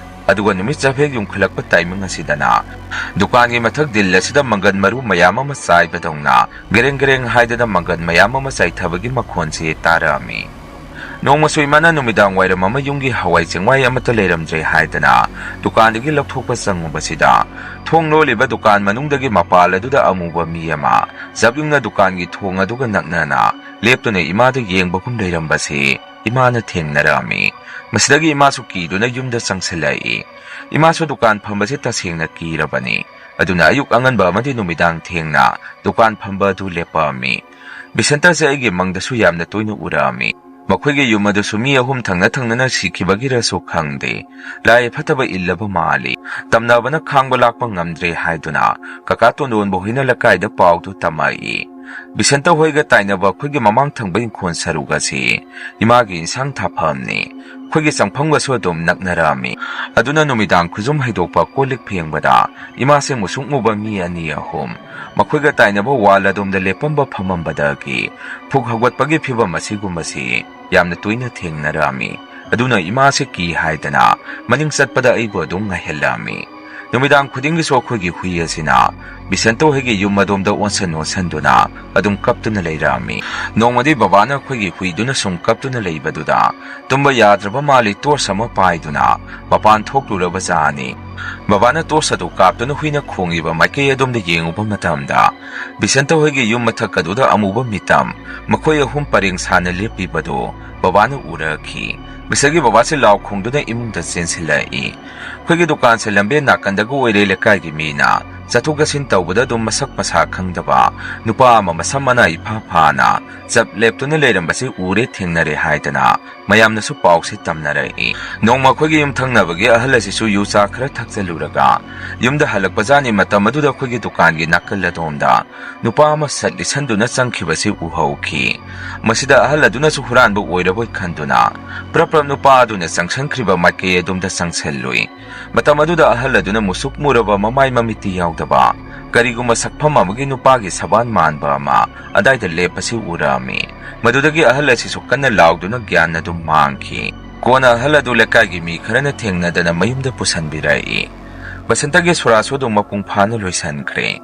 ꯑꯗꯨꯒ ꯅꯨꯃꯤꯠ ꯆꯐꯦꯛ ꯌꯨꯡꯈꯠꯂꯛꯄ ꯇꯥꯏꯃꯤꯡ ꯑꯁꯤꯗꯅ ꯗꯨꯀꯥꯟꯒꯤ ꯃꯊꯛ ꯗꯤꯜ ꯑꯁꯤꯗ ꯃꯪꯒꯟ ꯃꯔꯨ ꯃꯌꯥꯝ ꯑꯃ ꯆꯥꯏꯕꯗꯧꯅ ꯒꯦꯔꯦꯡ ꯒꯦꯔꯦꯡ ꯍꯥꯏꯗꯅ ꯃꯪꯒꯟ ꯃꯌꯥꯝ ꯑꯃ ꯆꯥꯏꯊꯕꯒꯤ ꯃꯈꯣꯟꯁꯤ ꯇꯥꯔꯛꯑꯝꯃꯤ꯫ ꯅꯣꯡꯃꯁꯨ ꯏꯃꯥꯅ ꯅꯨꯃꯤꯗꯥꯡ ꯋꯥꯏꯔꯝ ꯑꯃ ꯌꯨꯝꯒꯤ ꯍꯋꯥꯏ ꯆꯦꯡꯋꯥꯏ ꯑꯃꯠꯇ ꯂꯩꯔꯝꯗ꯭ꯔꯦ ꯍꯥꯏꯗꯅ ꯗꯨꯀꯥꯟꯗꯒꯤ ꯂꯧꯊꯣꯛꯄ ꯆꯪꯉꯨꯕꯁꯤꯗ, ꯊꯣꯡ ꯂꯣꯜꯂꯤꯕ ꯗꯨꯀꯥꯟ ꯃꯅꯨꯡꯗꯒꯤ ꯃꯄꯥꯜ ꯑꯗꯨꯗ ꯑꯃꯨꯕ ꯃꯤ ꯑꯃ ꯖꯞ ꯌꯨꯡꯅ ꯗꯨꯀꯥꯟꯒꯤ ꯊꯣꯡ ꯑꯗꯨꯒ ꯅꯛꯅꯅ ꯂꯦꯞꯇꯨꯅ ꯏꯃꯥꯗ ꯌꯦꯡꯕꯒꯨꯝ ꯂꯩꯔꯝꯕꯁꯤ ꯏꯃꯥꯅ ꯊꯦꯡꯅꯔꯛꯑꯝꯃꯤ꯫ ꯃꯁꯤꯗꯒꯤ ꯏꯃꯥꯁꯨ ꯀꯤꯗꯨꯅ ꯌꯨꯝꯗ ꯆꯪꯁꯤꯜꯂꯛꯏ꯫ ꯏꯃꯥꯁꯨ ꯗꯨꯀꯥꯟ ꯐꯝꯕꯁꯤ ꯇꯁꯦꯡꯅ ꯀꯤꯔꯕꯅꯤ꯫ ꯑꯗꯨꯅ ꯑꯌꯨꯛ ꯑꯉꯟꯕ ꯑꯃꯗꯤ ꯅꯨꯃꯤꯗꯥꯡ ꯊꯦꯡꯅ ꯗꯨꯀꯥꯟ ꯐꯝꯕ ꯑꯗꯨ ꯂꯦꯞꯄꯛꯑꯝꯃꯤ꯫ ꯕꯤꯁꯦꯟꯇꯁꯦ ꯑꯩꯒꯤ ꯃꯪꯗꯁꯨ ꯌꯥꯝꯅ ꯇꯣꯏꯅ ꯎꯔꯛꯑꯝꯃꯤ꯫ ꯃꯈꯣꯏꯒꯤ ꯌꯨꯝ ꯑꯗꯨꯁꯨ ꯃꯤ ꯑꯍꯨꯝ ꯊꯪꯅ ꯊꯪꯅꯅ ꯁꯤꯈꯤꯕꯒꯤꯔꯁꯨ ꯈꯪꯗꯦ, ꯂꯥꯏ ꯐꯠꯇꯕ ꯏꯜꯂꯕ ꯃꯥꯜꯂꯤ꯫ ꯇꯝꯅꯕꯅ ꯈꯥꯡꯕ ꯂꯥꯛꯄ ꯉꯝꯗ꯭ꯔꯦ ꯍꯥꯏꯗꯨꯅ ꯀꯀꯥ ꯇꯣꯟꯗꯣꯟꯕ ꯍꯣꯏꯅ ꯂꯩꯀꯥꯏꯗ ꯄꯥꯎꯗꯨ ꯇꯝꯃꯛꯏ꯫ ꯕꯤꯁꯦꯟꯇ ꯍꯣꯏꯒ ꯇꯥꯏꯅꯕ ꯑꯩꯈꯣꯏꯒꯤ ꯃꯃꯥꯡ ꯊꯪꯕ ꯏꯪꯈꯣꯜ ꯁꯔꯨꯛ ꯑꯁꯤ ꯏꯃꯥꯒꯤ ꯏꯟꯁꯥꯡ ꯊꯥꯐꯝꯅꯤ꯫ ꯑꯩꯈꯣꯏꯒꯤ ꯆꯪꯐꯝꯒꯁꯨ ꯑꯗꯨꯝ ꯅꯛꯅꯔꯛꯑꯝꯃꯤ꯫ ꯑꯗꯨꯅ ꯅꯨꯃꯤꯗꯥꯡ ꯈꯨꯖꯨꯝ ꯍꯩꯗꯣꯛꯄ, ꯀꯣꯜ ꯂꯤꯛ ꯐꯦꯡꯕꯗ ꯏꯃꯥꯁꯦ ꯃꯨꯁꯨꯛ ꯃꯨꯕ ꯃꯤ ꯑꯅꯤ ꯑꯍꯨꯝ ꯃꯈꯣꯏꯒ ꯇꯥꯏꯅꯕ ꯋꯥꯜ ꯑꯗꯣꯝꯗ ꯂꯦꯞꯄꯝꯕ ꯐꯝꯃꯝꯕꯗꯒꯤ ꯐꯨꯛ ꯍꯧꯒꯠꯄꯒꯤ ꯐꯤꯕꯝ ꯑꯁꯤꯒꯨꯝꯕꯁꯤ ꯌꯥꯝꯅ ꯇꯣꯏꯅ ꯊꯦꯡꯅꯔꯛꯑꯝꯃꯤ꯫ ꯑꯗꯨꯅ ꯏꯃꯥꯁꯦ ꯀꯤ ꯍꯥꯏꯗꯅ ꯃꯅꯤꯡ ꯆꯠꯄꯗ ꯑꯩꯕꯨ ꯑꯗꯨꯝ ꯉꯥꯏꯍꯜꯂꯛꯑꯝꯃꯤ꯫ ꯅꯨꯃꯤꯗꯥꯡ ꯈꯨꯗꯤꯡꯒꯤꯁꯨ ꯑꯩꯈꯣꯏꯒꯤ ꯍꯨꯏ ꯑꯁꯤꯅ ꯕꯤꯁꯦꯟꯇ ꯍꯣꯏꯒꯤ ꯌꯨꯝ ꯑꯗꯣꯝꯗ ꯑꯣꯟꯁꯟ ꯑꯣꯟꯁꯟꯗꯨꯅ ꯑꯗꯨꯝ ꯀꯞꯇꯨꯅ ꯂꯩꯔꯛꯑꯝꯃꯤ꯫ ꯅꯣꯡꯃꯗꯤ ꯕꯕꯥꯅ ꯑꯩꯈꯣꯏꯒꯤ ꯍꯨꯏꯗꯨꯅ ꯁꯨꯝ ꯀꯞꯇꯨꯅ ꯂꯩꯕꯗꯨꯗ ꯇꯨꯝꯕ ꯌꯥꯗ꯭ꯔꯕ ꯃꯥꯜꯂꯤ, ꯇꯣꯔꯆ ꯑꯃ ꯄꯥꯏꯗꯨꯅ ꯃꯄꯥꯟ ꯊꯣꯛꯂꯨꯔꯕ ꯖꯥꯠꯅꯤ꯫ ꯕꯕꯥꯅ ꯇꯣꯔꯆ ꯑꯗꯨ ꯀꯥꯞꯇꯨꯅ ꯍꯨꯏꯅ ꯈꯣꯡꯂꯤꯕ ꯃꯥꯏꯀꯩ ꯑꯗꯣꯝꯗ ꯌꯦꯡꯉꯨꯕ ꯃꯇꯝꯗ, ꯕꯤꯁꯦꯟꯇ ꯍꯣꯏꯒꯤ ꯌꯨꯝ ꯃꯊꯛ ꯑꯗꯨꯗ ꯑꯃꯨꯕ ꯃꯤꯇꯝ, ꯃꯈꯣꯏ ꯑꯍꯨꯝ ꯄꯔꯦꯡ ꯁꯥꯅ ꯂꯦꯞꯄꯤꯕꯗꯨ ꯕꯕꯥꯅ ꯎꯔꯛꯈꯤ꯫ ꯃꯤꯁꯇꯔꯒꯤ ꯕꯕꯥꯁꯤ ꯂꯥꯎ ꯈꯣꯡꯗꯨꯅ ꯏꯃꯨꯡꯗ ꯆꯦꯟꯁꯤꯜꯂꯛꯏ꯫ ꯑꯩꯈꯣꯏꯒꯤ ꯗꯨꯀꯥꯟꯁꯦ ꯂꯝꯕꯦꯟ ꯅꯥꯀꯟꯗꯒ ꯑꯣꯏꯔꯦ꯫ ꯂꯩꯀꯥꯏꯒꯤ ꯃꯤꯅ ꯆꯠꯊꯣꯛ ꯆꯠꯁꯤꯟ ꯇꯧꯕꯗ ꯑꯗꯨꯝ ꯃꯁꯛ ꯃꯁꯥ ꯈꯪꯗꯕ ꯅꯨꯄꯥ ꯑꯃ ꯃꯁꯝ ꯃꯅꯥ ꯏꯐꯥ ꯐꯥꯅ ꯆꯞ ꯂꯦꯞꯇꯨꯅ ꯂꯩꯔꯝꯕꯁꯤ ꯎꯔꯦ, ꯊꯦꯡꯅꯔꯦ ꯍꯥꯏꯗꯅ ꯃꯌꯥꯝꯅꯁꯨ ꯄꯥꯎꯁꯤ ꯇꯝꯅꯔꯛꯏ꯫ ꯅꯣꯡꯃ ꯑꯩꯈꯣꯏꯒꯤ ꯌꯨꯝꯊꯪꯅꯕꯒꯤ ꯑꯍꯜ ꯑꯁꯤꯁꯨ ꯌꯨ ꯆꯥ ꯈꯔ ꯊꯛꯆꯜꯂꯨꯔꯒ ꯌꯨꯝꯗ ꯍꯜꯂꯛꯄꯖꯥꯠꯅꯤ꯫ ꯃꯇꯝ ꯑꯗꯨꯗ ꯑꯩꯈꯣꯏꯒꯤ ꯗꯨꯀꯥꯟꯒꯤ ꯅꯥꯀꯜ ꯑꯗꯣꯝꯗ ꯅꯨꯄꯥ ꯑꯃ ꯁꯠ ꯂꯤꯠꯁꯟꯗꯨꯅ ꯆꯪꯈꯤꯕꯁꯤ ꯎꯍꯧꯈꯤ꯫ ꯃꯁꯤꯗ ꯑꯍꯜ ꯑꯗꯨꯅꯁꯨ ꯍꯨꯔꯥꯟꯕ ꯑꯣꯏꯔꯕꯣꯏ ꯈꯟꯗꯨꯅ ꯄ꯭ꯔꯞ ꯄ꯭ꯔꯞ ꯅꯨꯄꯥ ꯑꯗꯨꯅ ꯆꯪꯁꯟꯈ꯭ꯔꯤꯕ ꯃꯥꯏꯀꯩ ꯑꯗꯣꯝꯗ ꯆꯪꯁꯜꯂꯨꯏ꯫ ꯃꯇꯝ ꯑꯗꯨꯗ ꯑꯍꯜ ꯑꯗꯨꯅ ꯃꯨꯁꯨꯛ ꯃꯨꯔꯕ, ꯃꯃꯥꯏ ꯃꯃꯤꯠꯇꯤ ꯌꯥꯎꯗꯕ, ꯀꯔꯤꯒꯨꯝꯕ ꯁꯛꯐꯝ ꯑꯃꯒꯤ ꯅꯨꯄꯥꯒꯤ ꯁꯕꯥꯟ ꯃꯥꯟꯕ ꯑꯃ ꯑꯗꯥꯏꯗ ꯂꯦꯞꯄꯁꯤ ꯎꯔꯛꯑꯝꯃꯤ꯫ ꯃꯗꯨꯗꯒꯤ ꯑꯍꯜ ꯑꯁꯤꯁꯨ ꯀꯟꯅ ꯂꯥꯎꯗꯨꯅ ꯒ꯭ꯌꯥꯟ ꯑꯗꯨꯝ ꯃꯥꯡꯈꯤ꯫ ꯀꯣꯟꯅ ꯑꯍꯜ ꯑꯗꯨ ꯂꯩꯀꯥꯏꯒꯤ ꯃꯤ ꯈꯔꯅ ꯊꯦꯡꯅꯗꯅ ꯃꯌꯨꯝꯗ ꯄꯨꯁꯟꯕꯤꯔꯛꯏ꯫ ꯕꯁꯟꯇꯒꯤ ꯁꯣꯔꯥꯁꯨ ꯑꯗꯨꯝ ꯃꯄꯨꯡ ꯐꯥꯅ ꯂꯣꯏꯁꯟꯈ꯭ꯔꯦ꯫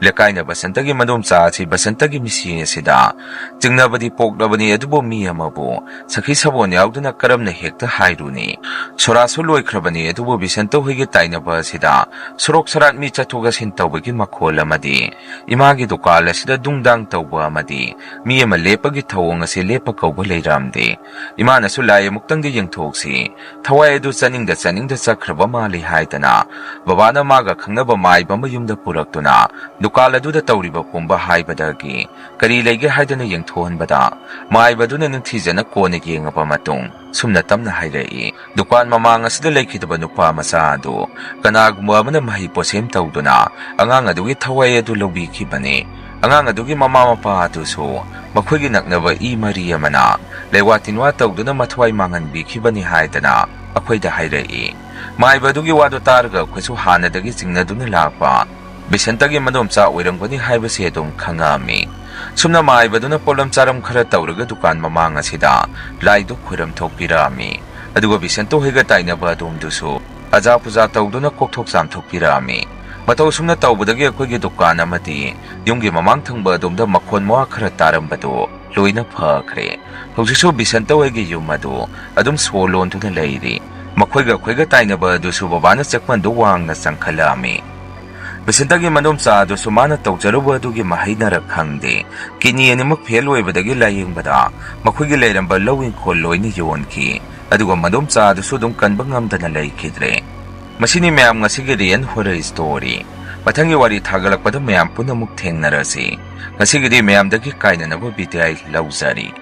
ꯂꯩꯀꯥꯏꯅ ꯕꯁꯟꯇꯒꯤ ꯃꯗꯣꯝꯆꯥ ꯑꯁꯤ ꯕꯁꯟꯇꯒꯤ ꯃꯤꯁꯤ ꯑꯁꯤꯗ ꯆꯤꯡꯅꯕꯗꯤ ꯄꯣꯛꯂꯕꯅꯤ, ꯑꯗꯨꯕꯨ ꯃꯤ ꯑꯃꯕꯨ ꯁꯈꯤ ꯁꯕꯣꯟ ꯌꯥꯎꯗꯅ ꯀꯔꯝꯅ ꯍꯦꯛꯇ ꯍꯥꯏꯔꯨꯅꯤ? ꯁꯣꯔꯥꯁꯨ ꯂꯣꯏꯈ꯭ꯔꯕꯅꯤ, ꯑꯗꯨꯕꯨ ꯕꯤꯁꯦꯟꯇ ꯍꯣꯏꯒꯤ ꯇꯥꯏꯅꯕ ꯑꯁꯤꯗ ꯁꯣꯔꯣꯛ ꯁꯔꯥꯠ ꯃꯤ ꯆꯠꯊꯣꯛ ꯆꯠꯁꯤꯟ ꯇꯧꯕꯒꯤ ꯃꯈꯣꯜ ꯑꯃꯗꯤ ꯏꯃꯥꯒꯤ ꯗꯨꯀꯥꯟ ꯑꯁꯤꯗ ꯗꯨꯡꯗꯥꯡ ꯇꯧꯕ ꯑꯃꯗꯤ ꯃꯤ ꯑꯃ ꯂꯦꯞꯄꯒꯤ ꯊꯧꯑꯣꯡ ꯑꯁꯤ ꯂꯦꯞꯄ ꯀꯧꯕ ꯂꯩꯔꯝꯗꯦ꯫ ꯏꯃꯥꯅꯁꯨ ꯂꯥꯏ ꯑꯃꯨꯛꯇꯪꯗꯤ ꯌꯦꯡꯊꯣꯛꯁꯤ, ꯊꯋꯥꯏ ꯑꯗꯨ ꯆꯠꯅꯤꯡꯗ ꯆꯠꯅꯤꯡꯗ ꯆꯠꯈ꯭ꯔꯕ ꯃꯥꯜꯂꯤ ꯍꯥꯏꯗꯅ ꯕꯕꯥꯅ ꯃꯥꯒ ꯈꯪꯅꯕ ꯃꯥꯏꯕ ꯑꯃ ꯌꯨꯝꯗ ꯄꯨꯔꯛꯇꯨꯅ ꯗꯨꯀꯥꯟ ꯑꯗꯨꯗ ꯇꯧꯔꯤꯕ ꯄꯨꯝꯕ ꯍꯥꯏꯕꯗꯒꯤ ꯀꯔꯤ ꯂꯩꯒꯦ ꯍꯥꯏꯗꯅ ꯌꯦꯡꯊꯣꯛꯍꯟꯕꯗ ꯃꯥꯏꯕꯗꯨꯅ ꯅꯤꯡꯊꯤꯖꯅ ꯀꯣꯟꯅ ꯌꯦꯡꯉꯕ ꯃꯇꯨꯡ ꯁꯨꯝꯅ ꯇꯞꯅ ꯍꯥꯏꯔꯛꯏ, ꯗꯨꯀꯥꯟ ꯃꯃꯥꯡ ꯑꯁꯤꯗ ꯂꯩꯈꯤꯗꯕ ꯅꯨꯄꯥ ꯃꯆꯥ ꯑꯗꯨ ꯀꯅꯥꯒꯨꯝꯕ ꯑꯃꯅ ꯃꯍꯩ ꯄꯣꯠꯁꯦꯝ ꯇꯧꯗꯨꯅ ꯑꯉꯥꯡ ꯑꯗꯨꯒꯤ ꯊꯋꯥꯏ ꯑꯗꯨ ꯂꯧꯕꯤꯈꯤꯕꯅꯤ꯫ ꯑꯉꯥꯡ ꯑꯗꯨꯒꯤ ꯃꯃꯥ ꯃꯄꯥ ꯑꯗꯨꯁꯨ ꯃꯈꯣꯏꯒꯤ ꯅꯛꯅꯕ ꯏ ꯃꯔꯤ ꯑꯃꯅ ꯂꯩꯋꯥ ꯇꯤꯟꯋꯥ ꯇꯧꯗꯨꯅ ꯃꯊ꯭ꯋꯥꯏ ꯃꯥꯡꯍꯟꯕꯤꯈꯤꯕꯅꯤ ꯍꯥꯏꯗꯅ ꯑꯩꯈꯣꯏꯗ ꯍꯥꯏꯔꯛꯏ꯫ ꯃꯥꯏꯕ ꯑꯗꯨꯒꯤ ꯋꯥꯗꯨ ꯇꯥꯔꯒ ꯑꯩꯈꯣꯏꯁꯨ ꯍꯥꯟꯅꯗꯒꯤ ꯆꯤꯡꯅꯗꯨꯅ ꯂꯥꯛꯄ ꯕꯤꯁꯦꯟꯇꯒꯤ ꯃꯗꯣꯝꯆꯥ ꯑꯣꯏꯔꯝꯒꯅꯤ ꯍꯥꯏꯕꯁꯤ ꯑꯗꯨꯝ ꯈꯪꯉꯛꯑꯝꯃꯤ꯫ ꯁꯨꯝꯅ ꯃꯥꯏꯕꯗꯨꯅ ꯄꯣꯠꯂꯝ ꯆꯥꯔꯝ ꯈꯔ ꯇꯧꯔꯒ ꯗꯨꯀꯥꯟ ꯃꯃꯥꯡ ꯑꯁꯤꯗ ꯂꯥꯏꯗꯨ ꯈꯣꯏꯔꯝ ꯊꯣꯛꯄꯤꯔꯛꯑꯝꯃꯤ꯫ ꯑꯗꯨꯒ ꯕꯤꯁꯦꯟꯇ ꯍꯣꯏꯒ ꯇꯥꯏꯅꯕ ꯑꯗꯣꯝꯗꯨꯁꯨ ꯑꯖꯥ ꯄꯨꯖꯥ ꯇꯧꯗꯨꯅ ꯀꯣꯛꯊꯣꯛ ꯆꯥꯝꯊꯣꯛꯄꯤꯔꯛꯑꯝꯃꯤ꯫ ꯃꯇꯧ ꯑꯁꯨꯝꯅ ꯇꯧꯕꯗꯒꯤ ꯑꯩꯈꯣꯏꯒꯤ ꯗꯨꯀꯥꯟ ꯑꯃꯗꯤ ꯌꯨꯝꯒꯤ ꯃꯃꯥꯡ ꯊꯪꯕ ꯑꯗꯣꯝꯗ ꯃꯈꯣꯟ ꯃꯋꯥ ꯈꯔ ꯇꯥꯔꯝꯕꯗꯨ ꯂꯣꯏꯅ ꯐꯈ꯭ꯔꯦ꯫ ꯍꯧꯖꯤꯛꯁꯨ ꯕꯤꯁꯦꯟꯇ ꯍꯣꯏꯒꯤ ꯌꯨꯝ ꯑꯗꯨ ꯑꯗꯨꯝ ꯁꯣ ꯂꯣꯟꯗꯨꯅ ꯂꯩꯔꯤ꯫ ꯃꯈꯣꯏꯒ ꯑꯩꯈꯣꯏꯒ ꯇꯥꯏꯅꯕ ꯑꯗꯨꯁꯨ ꯕꯕꯥꯅ ꯆꯦꯛꯄꯟꯗꯨ ꯋꯥꯡꯅ ꯆꯪꯈꯠꯂꯛꯑꯝꯃꯤ꯫ ꯕꯤꯁꯦꯟꯇꯒꯤ ꯃꯗꯣꯝꯆꯥ ꯑꯗꯨꯁꯨ ꯃꯥꯅ ꯇꯧꯖꯔꯨꯕ ꯑꯗꯨꯒꯤ ꯃꯍꯩꯅꯔ ꯈꯪꯗꯦ, ꯀꯤꯗꯅꯤ ꯑꯅꯤꯃꯛ ꯐꯦꯜ ꯑꯣꯏꯕꯗꯒꯤ ꯂꯥꯌꯦꯡꯕꯗ ꯃꯈꯣꯏꯒꯤ ꯂꯩꯔꯝꯕ ꯂꯧ ꯏꯪꯈꯣꯜ ꯂꯣꯏꯅ ꯌꯣꯟꯈꯤ꯫ ꯑꯗꯨꯒ ꯃꯗꯣꯝꯆꯥ ꯑꯗꯨꯁꯨ ꯑꯗꯨꯝ ꯀꯟꯕ ꯉꯝꯗꯅ ꯂꯩꯈꯤꯗ꯭ꯔꯦ꯫ ꯃꯁꯤꯅꯤ ꯃꯌꯥꯝ ꯉꯁꯤꯒꯤ Real Horror Story꯫ ꯃꯊꯪꯒꯤ ꯋꯥꯔꯤ ꯊꯥꯒꯠꯂꯛꯄꯗ ꯃꯌꯥꯝ ꯄꯨꯟꯅ ꯑꯃꯨꯛ ꯊꯦꯡꯅꯔꯁꯤ꯫ ꯉꯁꯤꯒꯤꯗꯤ ꯃꯌꯥꯝꯗꯒꯤ ꯀꯥꯏꯅꯅꯕ ꯕꯤꯗꯥꯏ ꯂꯧꯖꯔꯤ꯫